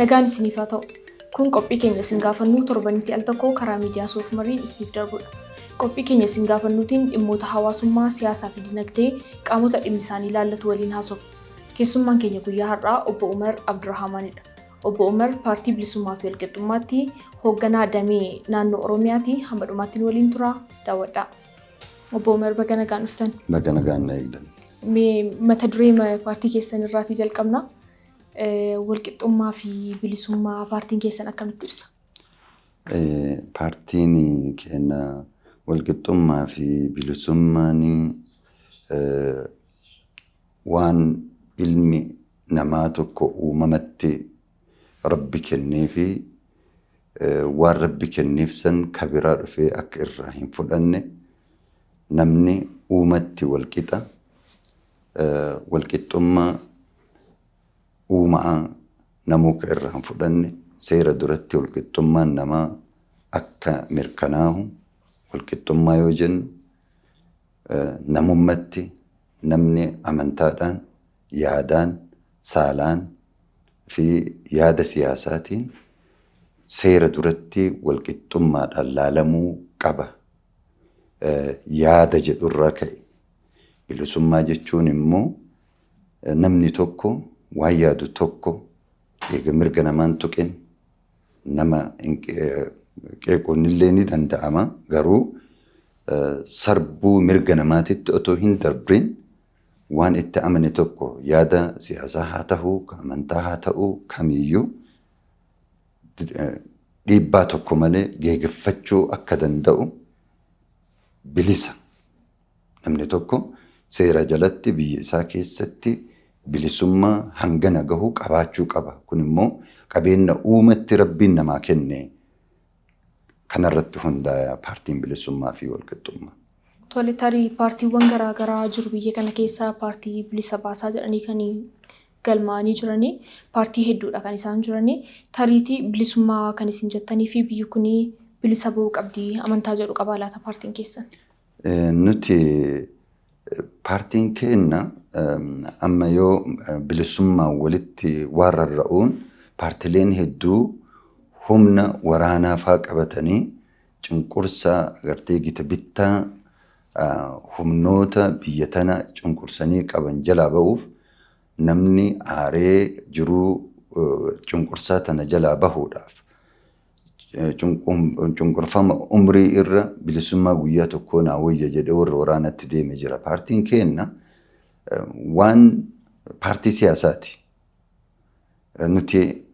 Nagaan isiniif haa ta'u. Kun qophii keenya isin gaafannuu torbanitti al tokko karaa miidiyaa Soof Mariin isiniif darbudha. Qophii keenya isin gaafannuutiin dhimmoota hawaasummaa, siyaasaa fi dinagdee qaamota dhimmi isaanii ilaallatu waliin haasofna. Keessummaan keenya guyyaa har'aa Obbo Umar Abdurrahamaanidha. Obbo Umar Paartii Bilisummaa fi Walqixxummaatti hoogganaa damee naannoo Oromiyaati. Hamma dhumaatti nu waliin turaa, daawwadhaa. Obbo Umar, baga nagaan dhuftan. Baga nagaan na eegdan. Mee mata duree paartii keessan irraatii jalqabna. Walqixxummaa fi bilisummaa paartiin keessan akkamitti ibsa? Paartiin keenya walqixxummaa fi bilisummaan waan ilmi namaa tokko uumamatti Rabbi kennee fi waan Rabbi kenneef san ka biraa dhufee akka irraa hin fudhanne, namni uumatti walqixa, walqixxummaa uumaa namuu ka irraa hin fudhanne, seera duratti walqixxummaan namaa akka mirkanaahu. Walqixxummaa yoo jennu, namummatti namni amantaadhaan, yaadaan, saalaan fi yaada siyaasaatiin seera duratti walqixxummaadhaan laalamuu qaba yaada jedhurraa ka'e. Bilisummaa jechuun immoo namni tokko waan yaadu tokko eega mirga namaan tuqin, nama qeequun illee ni danda'ama, garuu sarbuu mirga namaatitti otoo hin darbin, waan itti amane tokko, yaada siyaasaa haa ta'uu, amantaa haa ta'uu, kamiyyuu dhiibbaa tokko malee geegeffachuu akka danda'u bilisa. Namni tokko seera jalatti biyya isaa keessatti bilisummaa hangana gahu qabaachuu qaba. Kun immoo qabeenya uumatti Rabbiin namaa kenne. Kanarratti hundaa'e Paartiin Bilisummaa fi Walqixxummaa. Tole, tarii paartiiwwan garaa garaa jiru biyya kana keessa, paartii bilisa baasaa jedhanii kan galmaa'anii jiranii, paartii hedduudha kan isaan jiranii. Tariitii bilisummaa kan isin jettanii fi biyyi kun bilisa ba'uu qabdi amantaa jedhu qabaa laata paartiin keessan? Nuti paartiin keenya amma yoo bilisummaan walitti waan rarra'uun, paartileen hedduu humna waraanaa faa qabatanii cunqursaa gartee gita bittaa humnoota biyya tana cunqursanii qaban jalaa ba'uuf, namni aaree jiruu cunqursaa tana jalaa bahuudhaaf, cunqurfama umrii irra bilisummaa guyyaa tokkoo naa wayya jedhee warra waraanatti deeme jira. Paartiin keenya waan paartii siyaasaati. Nuti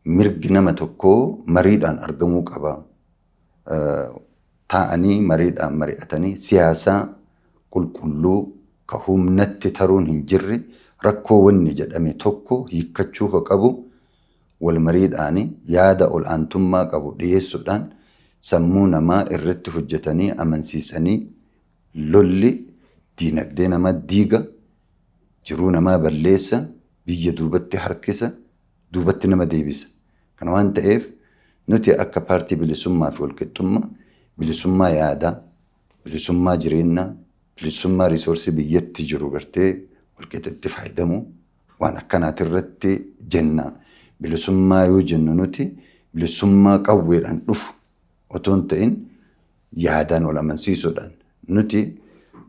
mirgi nama tokkoo mariidhaan argamuu qaba. Taa'anii mariidhaan mari'atanii, siyaasaa qulqulluu ka humnatti taruun hin jirre, rakkoo wanni jedhame tokko hiikkachuu ka qabu wal mariidhaan, yaada ol aantummaa qabu dhiyeessuudhaan, sammuu namaa irratti hojjetanii amansiisanii. Lolli diinagdee namaa diiga, jiruu namaa balleessa, biyya duubatti harkisa, duubatti nama deebisa. Kana waan ta'eef, nuti akka Paartii Bilisummaa fi Walqixxummaa bilisummaa yaadaa, bilisummaa jireenyaa, bilisummaa resource biyyatti jiru gartee walqixatti fayyadamu, waan akkanaati irratti jenna. Bilisummaa yoo jennu, nuti bilisummaa qawweedhaan dhufu otoo hin ta'in, yaadaan wal amansiisuudhaan. Nuti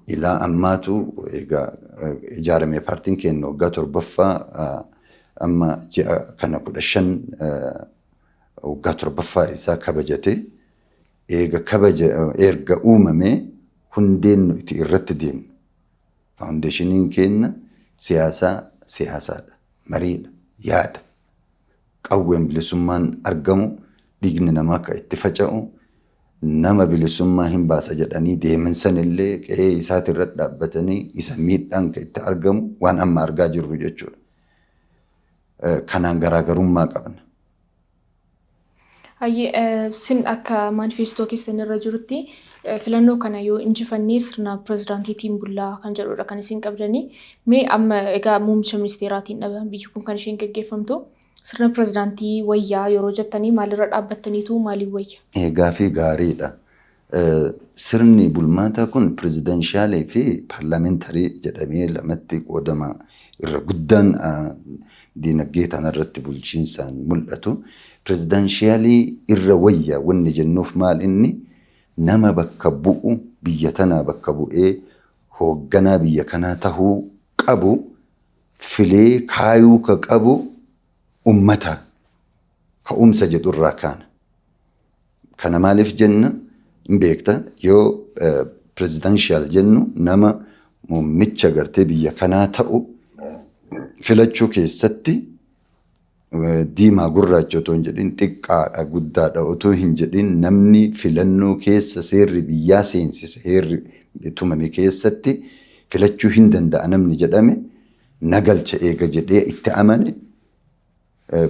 ilaa ammaatu egaa ijaarame paartiin keenya waggaa torbaffaa, amma ji'a kana 15 waggaa torbaffaa isaa kabajate. Eega kabaja, erga uumamee, hundeen nuti irratti deemnu, foundationiin keenya siyaasaa siyaasaadha, mariidha, yaada. Qawween bilisummaan argamu, dhiigni namaa akka itti faca'u, nama bilisummaa hin baasa jedhanii deeman sanillee qe'ee isaati irratti dhaabbatanii isa miidhaan kan itti argamu waan amma argaa jirru jechuudha. Kanaan garaagarummaa qabna. Hayyee, sin akka maanifeestoo keessan irra jirutti filannoo kana yoo injifannee sirna pirezidaantiitiin bullaa kan jedhudha kan isin qabdanii. Mee amma egaa muummicha ministeeraatiin dha biyyi kun kan isheen gaggeeffamtu. Sirna pirezidaantii wayyaa yeroo jettanii maalirra dhaabbattaniitu, maaliin wayya? Gaafii gaariidha. Sirni bulmaataa kun presidential fi parliamentary jedhamee lamatti qoodama. Irra guddaan diinagdee tanarratti bulchiinsaan mul'atu. Presidential irra wayya wanni jennuuf maal, inni nama bakka bu'u, biyya tanaa bakka bu'ee hoogganaa biyya kanaa tahuu qabu filee kaayuu ka qabu ummata ka'umsa jedhurraa kaana. Kana maaliif jenna hin beekta, yoo presidential jennu nama muummicha gartee biyya kanaa ta'u filachuu keessatti diimaa gurraacha otoo hin jedhin, xiqqaadha guddaadha otoo hin jedhin, namni filannoo keessa seerri biyyaa seensise, heerri tumame keessatti filachuu hin danda'a namni jedhame nagalcha eega jedhee itti amane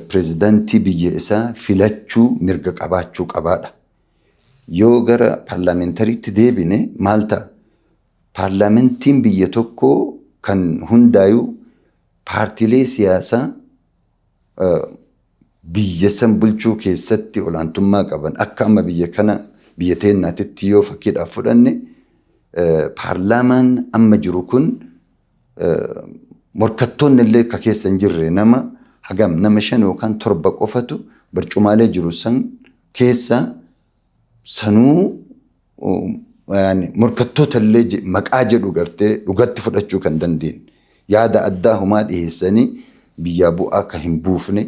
pireezidaantii biyya isaa filachuu mirga qabaachuu qabaadha. Yoo gara parliamentaryitti deebine maal ta'a? Paarlaamentiin biyya tokkoo kan hundaayu paartiilee siyaasaa biyya san bulchuu keessatti olaantummaa qaban. Akka amma biyya kana, biyya teennaatitti yoo fakkiidhaaf fudhanne, paarlaamaan amma jiru kun morkattoonni illee akka keessa hin jirre, nama hagam, nama shan yookaan torba qofatu barcumaalee jiru san keessa, sanuu morkattoota illee maqaa jedhu gartee dhugatti fudhachuu kan dandeenye, yaada addaa homaa dhiyeessanii biyyaa bu'aa akka hin buufne,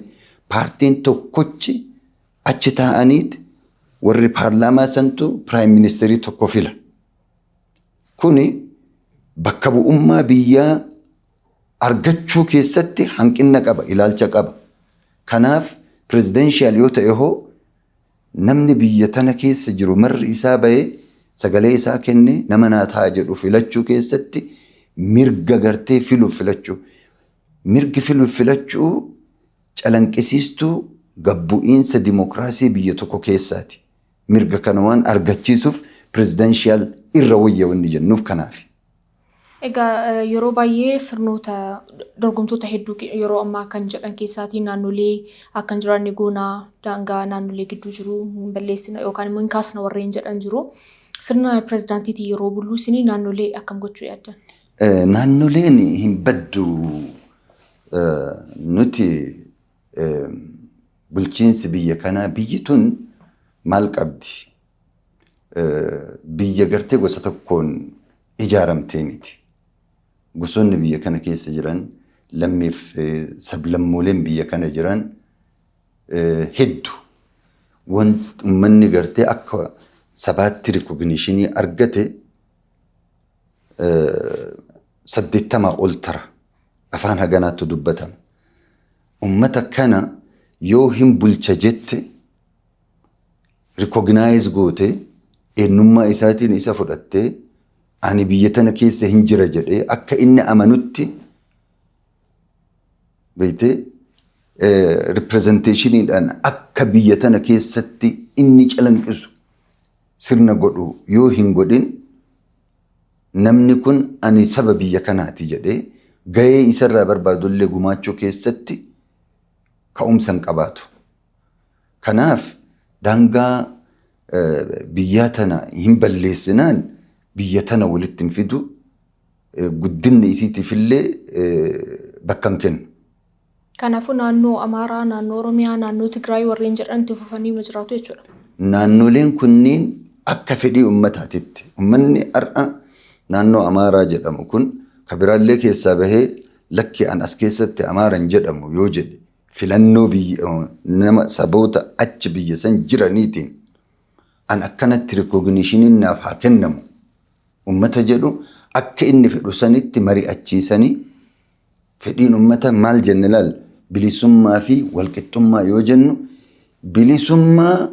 paartiin tokkochi achi taa'aniit warri paarlaamaa santu prime ministerii tokko fila. Kuni bakka bu'ummaa biyyaa argachuu keessatti hanqina qaba, ilaalcha qaba. Kanaaf presidential yoo ta'e hoo, namni biyya tana keessa jiru marri isaa bahee sagalee isaa kennee nama naa ta'a jedhu filachuu keessatti mirga gartee filuuf filachuu. Mirgi filuuf filachuu calanqisiistuu gabbu'iinsa dimokiraasii biyya tokko keessaati. Mirga kana waan argachiisuuf presidential irra wayya wanni jennuuf kanaafi. Egaa yeroo baay'ee sirnoota dorgomtoota hedduu yeroo ammaa kan jedhan keessaatii naannolee akka hin jiraanne goonaa, daangaa naannolee gidduu jiru hin balleessina yookaan immoo hin kaasna warreen jedhan jiru. Sirna pirezidaantiitiin yeroo bullu isinii naannolee akkam gochuu yaaddan? Naannoleen hin baddu. Nuti bulchiinsi biyya kanaa, biyyi tun maal qabdi? Biyya gartee gosa tokkoon ijaaramtee miti. Gosoonni biyya kana keessa jiran, lammiif sablammooleen biyya kana jiran hedduu. Uummanni gartee akka sabaatti recognitionii argate 80 ol tara. Afaan haganaatti dubbatama. Uummata kana yoo hin bulcha jette, recognize goote, eenyummaa isaatiin isa fudhattee, ani biyya tana keessa hin jira jedhee akka inni amanutti beektee representationiidhaan akka biyya tana keessatti inni calanqisu sirna godhu yoo hin godhin, namni kun ani saba biyya kanaati jedhee gahee isarraa barbaadullee gumaachuu keessatti ka'umsa hin qabaatu. Kanaaf daangaa biyyaa tana hin balleessinaan biyya tana walitti hin fidu, guddinni isiitiifillee bakka hin kennu. Kanaafuu naannoo Amaaraa, naannoo Oromiyaa, naannoo Tigraay warreen jedhan itti fufanii jiraatu jechuudha. Naannoleen kunniin akka fedhii uummataatitti, uummanni har'a naannoo Amaaraa jedhamu kun ka biraallee keessaa bahee lakki an as keessatti Amaaran jedhamu yoo jedhe, filannoo biyya nama saboota achi biyya san jiraniitiin an akkanatti recognitioniin naaf haa kennamu uummata jedhu, akka inni fedhu sanitti mari'achiisanii, fedhiin uummata maal jenne laal, bilisummaa fi walqixxummaa yoo jennu, bilisummaa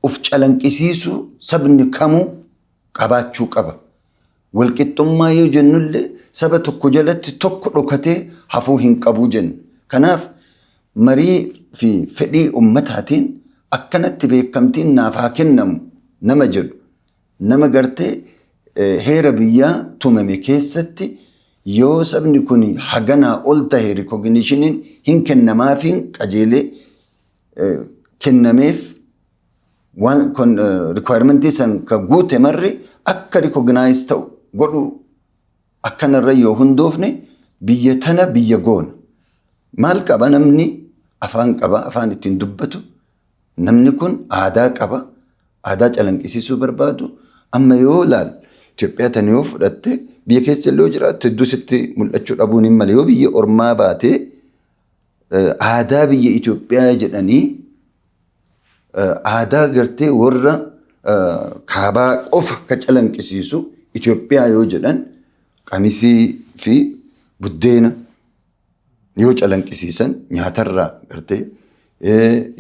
uf calanqisiisu sabni kamuu qabaachuu qaba. Walqixxummaa yoo jennullee saba tokko jalatti tokko dhokatee hafuu hin qabu jenna. Kanaaf marii fi fedhii ummataatiin akkanatti beekamtiin naaf haa kennamu nama jedhu, nama gartee heera biyyaa tumame keessatti yoo sabni kun haganaa ol tahe recognitioniin hin kennamaafiin qajeelee kennameef. Waan requirement san ka guute marri akka recognize ta'u godhu. Akkanarra yoo hundoofne biyya tana biyya goona. Maal qaba namni? Afaan qaba, afaan ittiin dubbatu. Namni kun aadaa qaba, aadaa calanqisiisuu barbaadu. Amma yoo laal, Itoophiyaa tana yoo fudhatte, biyya keessa illee yoo jiraattu hedduu sitti mul'achuu dhabuun hin male. Yoo biyya ormaa baatee, aadaa biyya Itoophiyaa jedhanii aadaa gartee warra kaabaa qofa ka calanqisiisu Itoophiyaa yoo jedhan, qamisii fi buddeena yoo calanqisiisan, nyaatarraa gartee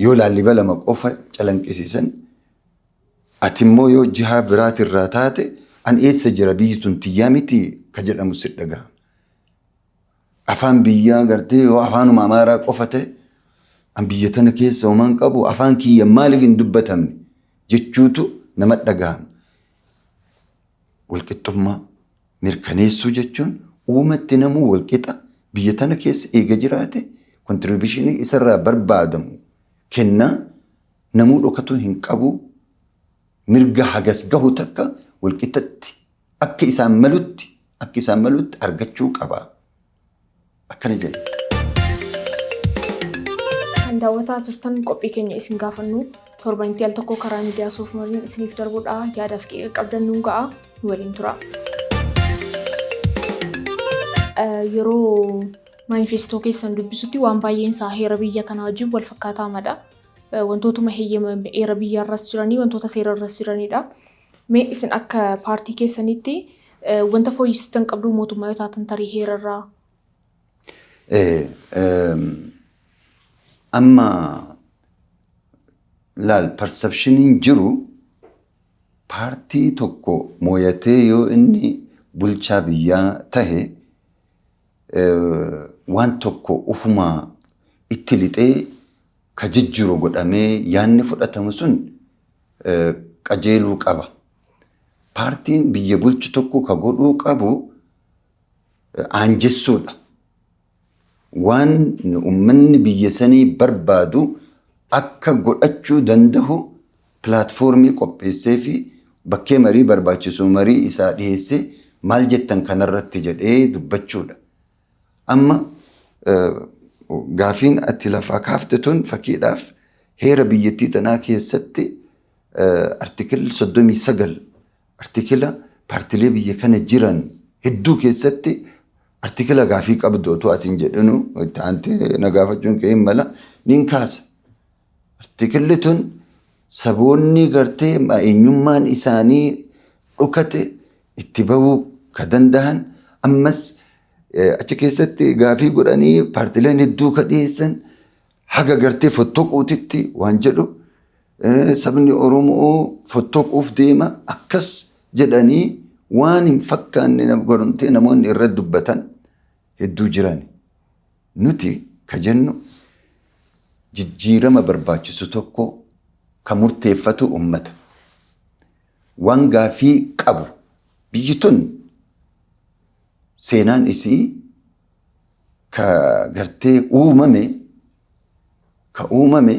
yoo Laallibalama qofa calanqisiisan, ati immoo yoo jihaa biraatirraa taate, an eessa jira, biyyi tun tiyyaa miti ka jedhamu si dhagahama. Afaan biyyaa gartee yoo afaanuma Amaaraa qofa ta'e, an biyya tana keessa homaan qabu, afaan kiyya maaliif hin dubbatamne jechuutu nama dhagahama. Walqixxummaa mirkaneessuu jechuun uumatti namuu walqixa biyya tana keessa eega jiraate, contribution isarraa barbaadamu kennaa, namuu dhokatuu hin qabu, mirga hagas gahu takka walqixatti akka isaan malutti argachuu qaba. Akkana jedhe. Kan daawwataa jirtan qophii keenya isin gaafannu torbanitti al tokko karaa miidiyaa Soofumariin isiniif darbudha. Yaadaaf qeeqa qabdan nuun ga'a, nu waliin tura. Yeroo maanifeestoo keessan dubbisutti waan baay'een isaa heera biyya kanaa wajjin wal fakkaatamadha. Wantootuma heeyyama heera biyyaarras jiranii, wantoota seerarras jiranidha. Mee isin akka paartii keessanitti wanta fooyyessitan qabdu mootummaa yoo taatan tarii heerarraa? Amma laal, perceptioniin jiru paartii tokko mooyatee yoo inni bulchaa biyyaa tahe, waan tokko ufumaa itti lixee ka jijjiiru godhamee yaanni fudhatamu sun qajeeluu qaba. Paartiin biyya bulchu tokko ka godhuu qabu aanjessuudha. Waan uummanni biyya sanii barbaadu akka godhachuu danda'u platform qopheessee fi bakkee marii barbaachisu marii isaa dhiyeessee, maal jettan kanarratti jedhee dubbachuudha. Amma gaafiin ati lafaa kaafte tun, fakkiidhaaf, heera biyyattii tanaa keessatti article 39, article paartilee biyya kana jiran hedduu keessatti article gaafii qabdu otoo ati hin jedhinu itti aantee na gaafachuun kee hin mala, niin kaasa. Articlelli tun saboonni gartee eenyummaan isaanii dhokate itti bahuu ka danda'an, ammas achi keessatti gaafii godhanii paartileen hedduu ka dhiyeessan haga gartee fottoquutitti waan jedhu, sabni Oromoo fottoquuf deema akkas jedhanii waan hin fakkaanne godhamtee namoonni irratti dubbatan hedduu jiran. Nuti ka jennu, jijjiirama barbaachisu tokko ka murteeffatu ummata. Waan gaafii qabu, biyyi tun seenaan isii ka gartee uumame, ka uumame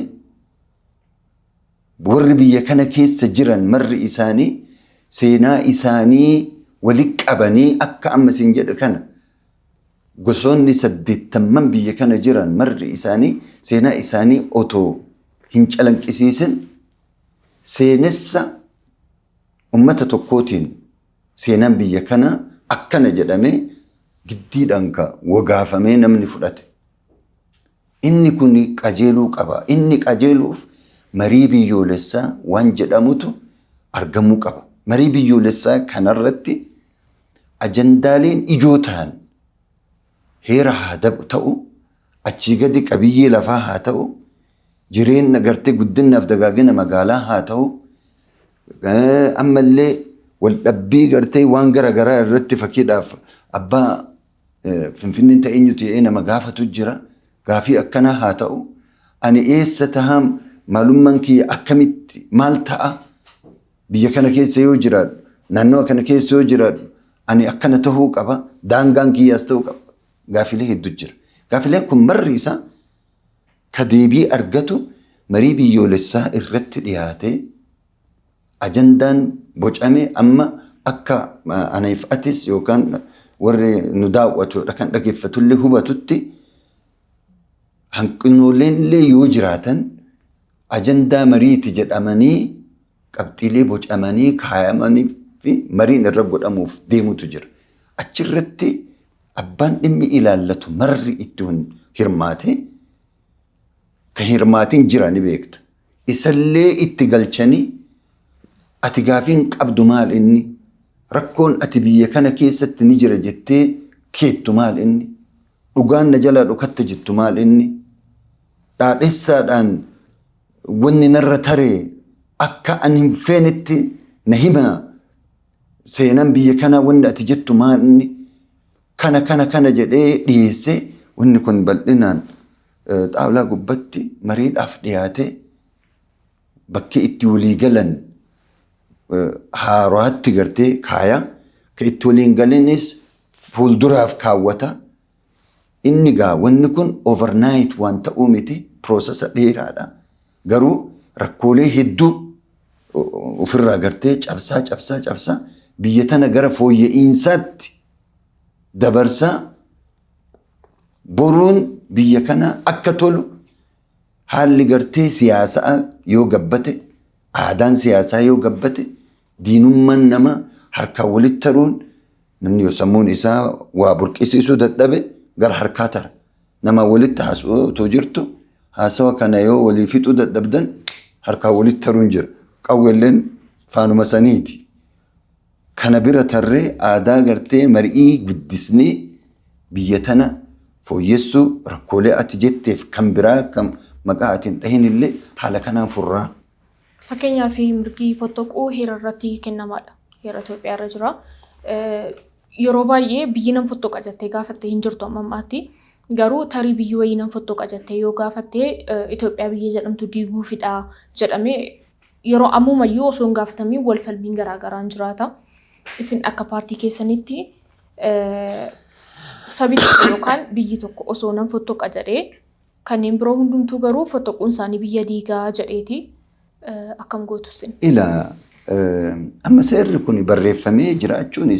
warri biyya kana keessa jiran marri isaanii seenaa isaanii wali qabanii, akka amma isin jedhu kana, gosoonni 80n biyya kana jiran marri isaanii seenaa isaanii otoo hin calanqisiisin, seenessa ummata tokkootiin seenaan biyya kanaa akkana jedhamee giddiidhaan ka wagaafamee namni fudhate. Inni kun qajeeluu qaba. Inni qajeeluuf marii biyyoolessaa waan jedhamutu argamuu qaba. Marii biyyoolessaa kanarratti ajandaaleen ijoo ta'an heera haa ta'u, achii gadi qabiyyee lafaa haa ta'u, jireenya gartee guddinaaf dagaagina magaalaa haa ta'u, ammallee waldhabbii gartee waan gara garaa irratti, fakkiidhaaf, abbaa Finfinneen ta'e eenyutu jedhee nama gaafatu jira. Gaafii akkanaa haa ta'u. Ani eessa tahaa, maalummaan kiyya akkamitti maal ta'a? Biyya kana keessa yoo jiraadhu, naannawa kana keessa yoo jiraadhu, ani akkana tahuu qaba, daangaan kiyyaas ta'uu qaba. Gaafilee hedduu jira. Gaafileen kun marri isaa ka deebii argatu marii biyyoolessaa irratti dhiyaatee Ajandaan bocame amma akka aniif atis yookaan warri nu daawwatu kan dhaggeeffatullee hubatutti, hanqinooleen illee yoo jiraatan, ajandaa mariiti jedhamanii qabxiilee bocamanii kaayamanii fi mariin irra godhamuuf deemutu jira. Achirratti abbaan dhimmi ilaallatu marri itti hirmaate, kan hirmaatiin jira ni beekta. Isallee itti galchanii, ati gaafiin qabdu maal inni? Rakkoon ati biyya kana keessatti ni jira jettee keettu maal inni? Dhugaan na jalaa dhukatte jettu maal inni? Dhaadhessaadhaan wanni narra taree akka ani hin feenetti na hima, seenaan biyya kanaa wanni ati jettu maal inni? Kana kana kana jedhee dhiyeessee, wanni kun bal'inaan xaawulaa gubbatti mariidhaaf dhiyaatee, bakki itti walii galan haaraatti gartee kaaya, ka itti waliin galinis fuulduraaf kaawwata. Inni gaa wanni kun overnight waan ta'uu miti, process dheeraadha. Garuu rakkoolee hedduu ofirraa gartee cabsaa cabsaa cabsaa biyya tana gara fooyya'insaatti dabarsaa, boruun biyya kana akka tolu, haalli gartee siyaasaa yoo gabbate, aadaan siyaasaa yoo gabbate, diinummaan nama harkaan walitti taruun, namni yoo sammuun isaa waa burqisiisuu dadhabe gara harkaa tara. Nama walitti haasa'uu otoo jirtu, haasawa kana yoo walii fixuu dadhabdan, harkaan walitti taruun jira. Qawweelleen faanuma saniiti. Kana bira tarree aadaa gartee marii guddisnee biyya tana fooyyessuu, rakkoolee ati jetteef kan biraa kan maqaa ati hin dhahin illee haala kanaan furraa. Fakkeenyaaf, mirgi fottoquu heera irratti kennamaadha. Heera Itoophiyaa irra jira. Yeroo baay'ee biyyi nan fottoqa jettee gaafattee hin jirtu amma ammaatti. Garuu tarii biyyi wayii nan fottoqa jettee yoo gaafattee, Itoophiyaa biyya jedhamtu diiguufidha jedhamee yeroo ammumayyuu osoo hin gaafatamiin wal falmiin garaagaraan jiraata. Isin akka paartii keessanitti, sabi tokko yookaan biyyi tokko osoo nan fottoqa jedhee, kanneen biroo hundumtuu garuu fottoquun isaanii biyya diigaa jedheeti, akkam gootu isin? Ilaa, amma seerri kun barreeffamee jiraachuun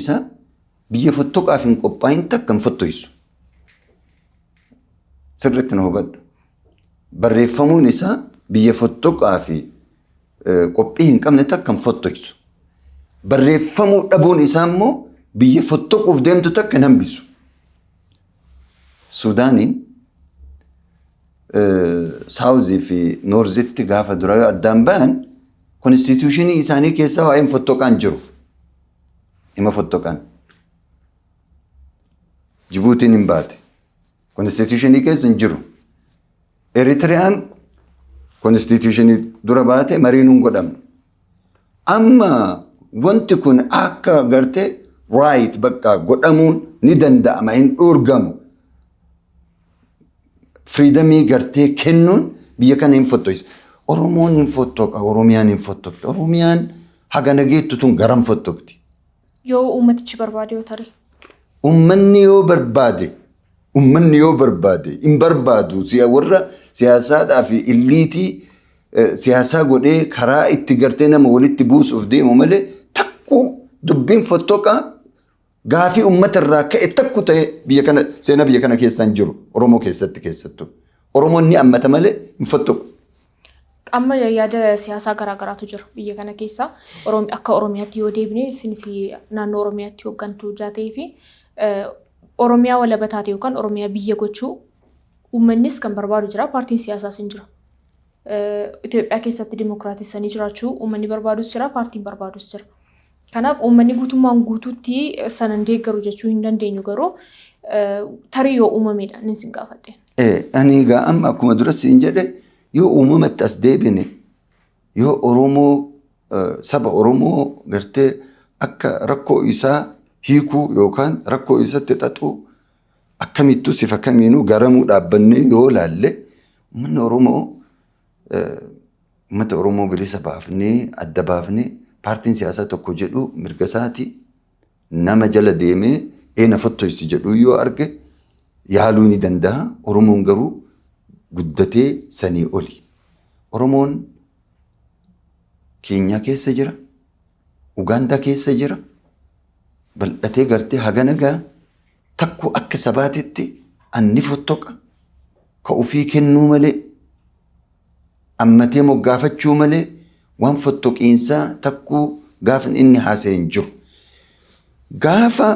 isaa biyya fottoqaaf hin qophaa'in takka hin fottoysu. Sirriitti na hubadhu. Barreeffamuun isaa biyya fottoqaa fi qophii hin qabne takka hin fottoysu. Barreeffamuu dhabuun isaa immoo biyya fottoquuf deemtu takka hin hambisu. Suudaaniin South fi Northitti gaafa dura yoo addaan bayan, constitution isaanii keessaa waa'een fottoqaan jiru. Hima fottoqaan. Jibuutiin hin baate. Constitution keessa hin jiru. Eritiriyaan constitution dura baate, mariin hin godhamne. Amma wanti kun akka gartee right bakka godhamuun ni danda'ama, hin dhoorgamu. Freedom gartee kennuun biyya kana hin fottoqisa. Oromoon hin fottoqa, Oromiyaan hin fottoqti. Oromiyaan haga nageettu tun garam fottoqti? Yoo uummatichi barbaade yoo tarii. Uummanni yoo barbaade, uummanni yoo barbaade hin barbaadu, warra siyaasaadhaa fi elite siyaasaa godhee karaa itti gartee nama walitti buusuuf deemu malee, takku dubbiin fottoqaa gaafii uummata irraa ka'e takku ta'e biyya kana, seenaa biyya kana keessa hin jiru, Oromoo keessatti keessattuu. Oromoon ni ammata malee hin fottoqu. Amma yaada siyaasaa garaagaraatu jira biyya kana keessa. Akka Oromiyaatti yoo deebine, isinis naannoo Oromiyaatti hooggantuu jaatee fi Oromiyaa walaba taate yookaan Oromiyaa biyya gochuu uummannis kan barbaadu jira, paartiin siyaasaas hin jira. Itoophiyaa keessatti dimokiraatessanii jiraachuu uummanni barbaadus jira, paartiin barbaadus jira. Kanaaf uummanni guutummaan guutuutti sana hin deeggaru jechuu hin dandeenyu, garuu tarii yoo uumamedha inni sin gaafadhe. Ani egaa amma akkuma dura siin jedhe, yoo uumamatti as deebine, yoo Oromoo, saba Oromoo gartee akka rakkoo isaa hiikuu yookaan rakkoo isatti xaxuu akkamittuu sifa kamiinuu garamuu dhaabbannee yoo laalle, uummanni Oromoo, uummata Oromoo bilisa baafnee adda baafnee paartiin siyaasaa tokko jedhu mirga isaati. Nama jala deemee eena fottoysi jedhu yoo arge yaaluu ni danda'a. Oromoon garuu guddatee sanii oli. Oromoon Keenyaa keessa jira. Ugaandaa keessa jira. Bal'atee gartee hagana gaa takku akka sabaatitti anni fottoqa ka ofii kennuu malee ammatee moggaafachuu malee waan fottoqiinsaa takkuu gaafa inni haasa'e hin jiru. Gaafa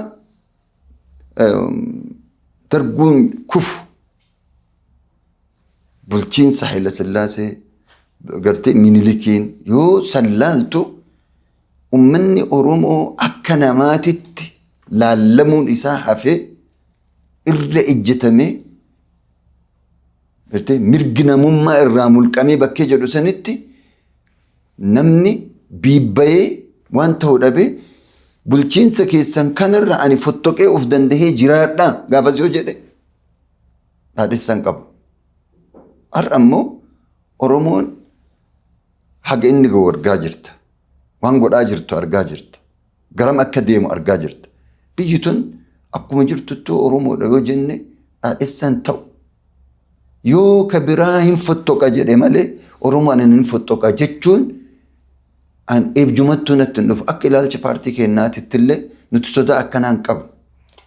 darguun kufu bulchiinsa Haayila Sillaasee gartee Minilikiin yoo san laaltu uummanni Oromoo akka namaatitti laallamuun isaa hafee irra ejjetamee gartee mirgi namummaa irraa mulqamee bakkee jedhu sanitti namni biibbayee waan ta'u dhabee bulchiinsa keessan kanarra ani fottoqee of dandahee jiraadhaa gaafas yoo jedhe dhaadhessan qabu. Har'a immoo Oromoon haga inni gahu argaa jirta. Waan godhaa jirtu argaa jirta. Garam akka deemu argaa jirta. Biyyi tun akkuma jirtuttu Oromoodha yoo jenne dhaadhessaan ta'u. Yoo ka biraa hin fottoqa jedhe malee Oromoo ani hin fottoqa jechuun an eebjumattuu natti hin dhufu. Akka ilaalcha paartii keenyaatitti illee nuti sodaa akkanaa hin qabnu.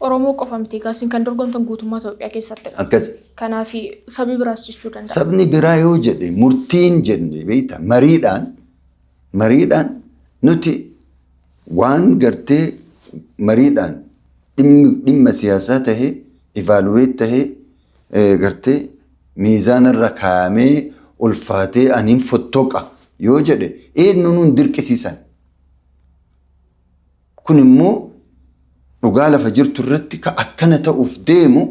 Oromoo qofa miti egaa isin kan dorgomtan guutummaa Itoophiyaa keessattidha. Akkas. Kanaaf sabi biraas jechuu danda'a. Sabni biraa yoo jedhe murtiin jenne beektaa mariidhaan nuti waan gartee mariidhaan dhimma siyaasaa tahee evaluate tahee gartee miizaanarra kaa'amee ulfaatee ani hin fottoqa yoo jedhe eenyu nuun dirqisiisan. Kun immoo dhugaa lafa jirtu irratti ka akkana ta'uuf deemu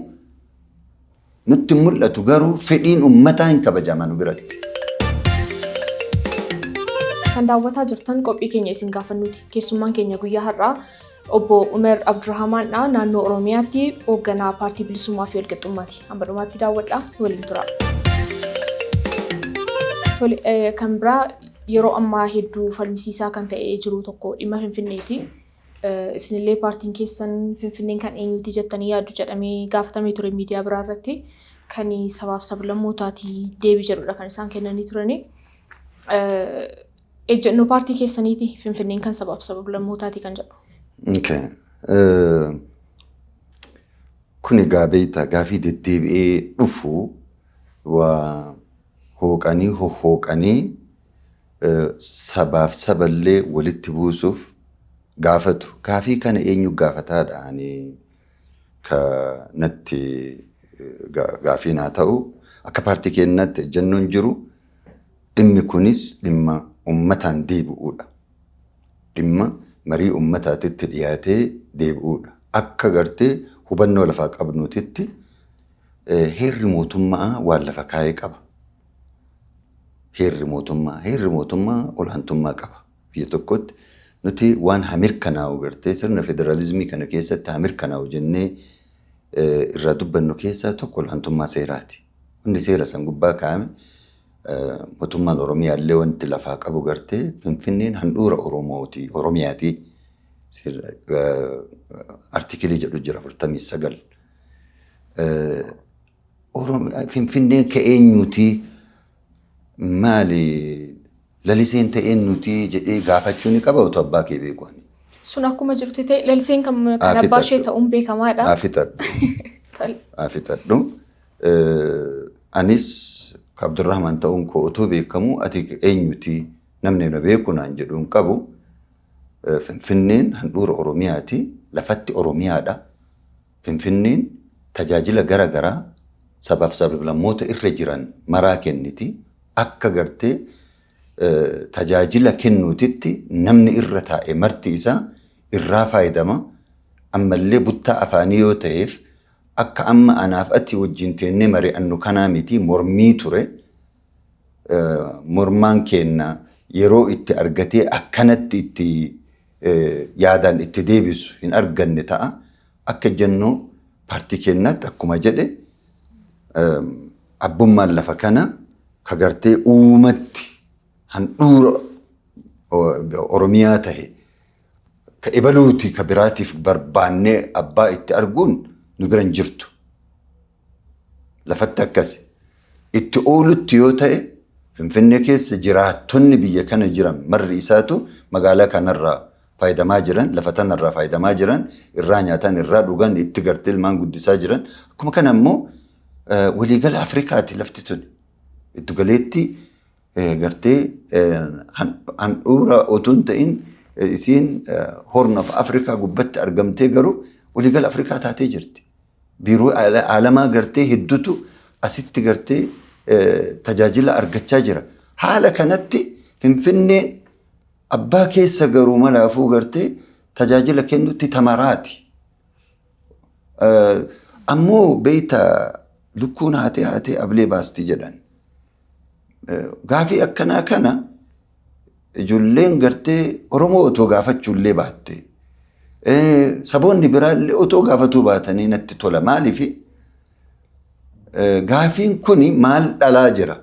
nutti mul'atu garuu fedhiin uummataa hin kabajama nu biratti. Kan daawwataa jirtan qophii keenya isin gaafannuti. Keessummaan keenya guyyaa har'aa obbo Umar Abdurrahmaandha. Naannoo Oromiyaatti hoogganaa paartii bilisummaa fi walqixxummaati. Hamba dhumaatti daawwadhaa waliin tura. Tole, kan biraa yeroo ammaa hedduu falmisiisaa kan ta'ee jiru tokko dhimma Finfinneeti. Isinillee paartiin keessan Finfinneen kan eenyuti jettanii yaaddu jedhamee gaafatamee ture miidiyaa biraa irratti kan sabaaf sablammootaati deebii jedhudha kan isaan kennanii turani. Ejjennoo paartii keessaniiti Finfinneen kan sabaaf sablammootaati kan jedhu. Okay. Kun egaa beektaa gaafii deddeebi'ee dhufu waa hooqanii hohooqanii sabaaf saballee walitti buusuuf gaafatu. Gaafii kana eenyu gaafataadha ani ka natti gaafii naa ta'u akka paartii keenyaatti ejjennoon jiru dhimmi kunis dhimma uummataan deebi'uudha. Dhimma marii uummataatitti dhiyaatee deebi'uudha. Akka gartee hubannoo lafaa qabnuutitti heerri mootummaa waan lafa kaa'ee qaba. Heerri mootummaa olaantummaa qaba. Biyya tokkotti nuti waan haa mirkanaa'u gartee sirna federaalizimii kana keessatti haa mirkanaa'u jennee irraa dubbannu keessaa tokko olaantummaa seeraati. Wanni seera san gubbaa kaa'ame mootummaan Oromiyaa illee wanti lafaa qabu gartee Finfinneen handhuura Oromooti Oromiyaati. Artikilii jedhu jira 49. Finfinneen ka eenyuuti maali laliseen ta'e eenyuuti jedhee gaafachuu ni qaba otoo abbaa kee beeku. Sun akkuma jirtu ta'e laliseen kan abbaa ishee ta'uun beekamaadha. Haa fixadhu. Haa fixadhu. Anis Abdurrahman ta'uun koo otoo beekamu ati eenyuti namni na beeku naan jedhu hin qabu. Finfinneen handhuura Oromiyaati. Lafatti Oromiyaadha. Finfinneen tajaajila gara garaa sabaaf sablammoota irra jiran maraa kenniti. Akka gartee tajaajila kennuutitti namni irra taa'e marti isaa irraa faayidama. Ammallee buttaa afaanii yoo ta'eef akka amma anaaf ati wajjin teennee mari'annu kanaa miti mormii ture. Mormaan keenna yeroo itti argatee akkanatti itti yaadaan itti deebisu hin arganne ta'a. Akka jennuu paartii keenyaatti akkuma jedhe abbummaan lafa kana ka gartee uumatti handhuura Oromiyaa ta'e ka ebaluuti ka biraatiif barbaannee abbaa itti arguun nu bira hin jirtu. Lafatti akkasi. Itti oolutti yoo ta'e Finfinnee keessa jiraattonni biyya kana jiran marri isaatu magaalaa kanarraa fayyadamaa jiran, lafa tanarraa fayyadamaa jiran, irraa nyaatan, irraa dhugan, itti gartee ilmaan guddisaa jiran. Akkuma kana immoo waliigala Afrikaati lafti tun. Giddu galeetti gartee handhuura otoo hin ta'in isiin Horn of Africa gubbatti argamtee garuu waliigala Afrikaa taatee jirti. Biiroo aalamaa gartee hedduutu asitti gartee tajaajila argachaa jira. Haala kanatti Finfinneen abbaa keessa garuu malaafuu gartee tajaajila kennutti tamaraati. Ammoo beeyta, lukkuun haatee haatee ablee baasti jedhan. Gaafii akkanaa kana ijoolleen gartee Oromoo otoo gaafachuullee baatte, saboonni biraallee otoo gaafatuu baatanii natti tola. Maaliifi gaafiin kuni maal dhalaa jira?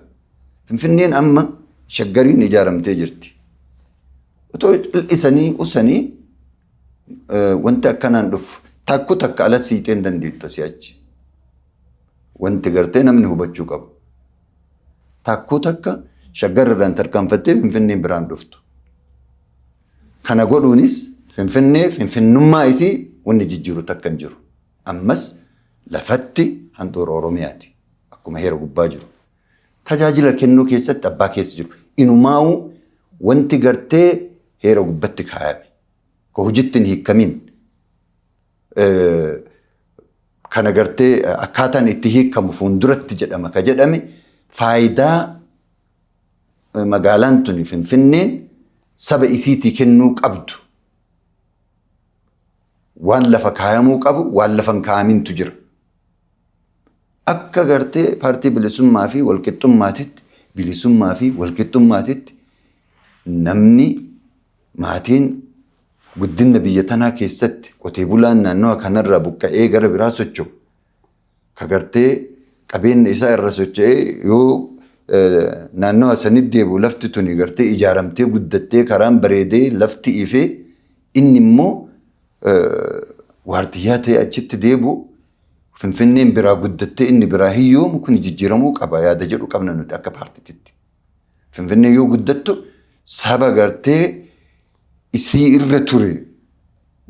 Finfinneen amma Shaggariin ijaaramtee jirti. Otoo isanii usanii wanti akkanaan dhufu takku takka ala siixee hin dandeettu asii achi. Wanti gartee namni hubachuu qabu. Takkuu takka Shaggar irraan tarkaanfattee Finfinneen biraan dhuftu. Kana godhuunis Finfinnee finfinnummaa isii wanni jijjiiru takka hin jiru. Ammas lafatti handhuura Oromiyaati. Akkuma heera gubbaa jiru. Tajaajila kennuu keessatti abbaa keessa jiru. Inumaa'uu wanti gartee heera gubbatti kaayame, ka hojiitti hin hiikkamin, kana gartee akkaataan itti hiikamu fuulduratti jedhama ka jedhame, faayidaa magaalaan tuni Finfinneen saba isiitii kennuu qabdu, waan lafa kaayamuu qabu, waan lafa hin kaayamintu jira. Akka gartee Paartii Bilisummaa fi Walqixxummaatitti, bilisummaa fi walqixxummaatitti, namni, maatiin guddina biyya tanaa keessatti qotee bulaan naannawa kanarraa buqqa'ee gara biraa socho'u, ka gartee qabeenya isaa irra socho'ee yoo naannawa sanitti deebi'u, lafti tuni gartee ijaaramtee guddattee, karaan bareedee, lafti ifee, inni immoo waardiyyaa ta'e achitti deebi'u, Finfinneen biraa guddattee inni biraa hiyyoomu, kun jijjiiramuu qaba yaada jedhu qabna nuti akka paartiitti. Finfinnee yoo guddattu saba gartee isii irra ture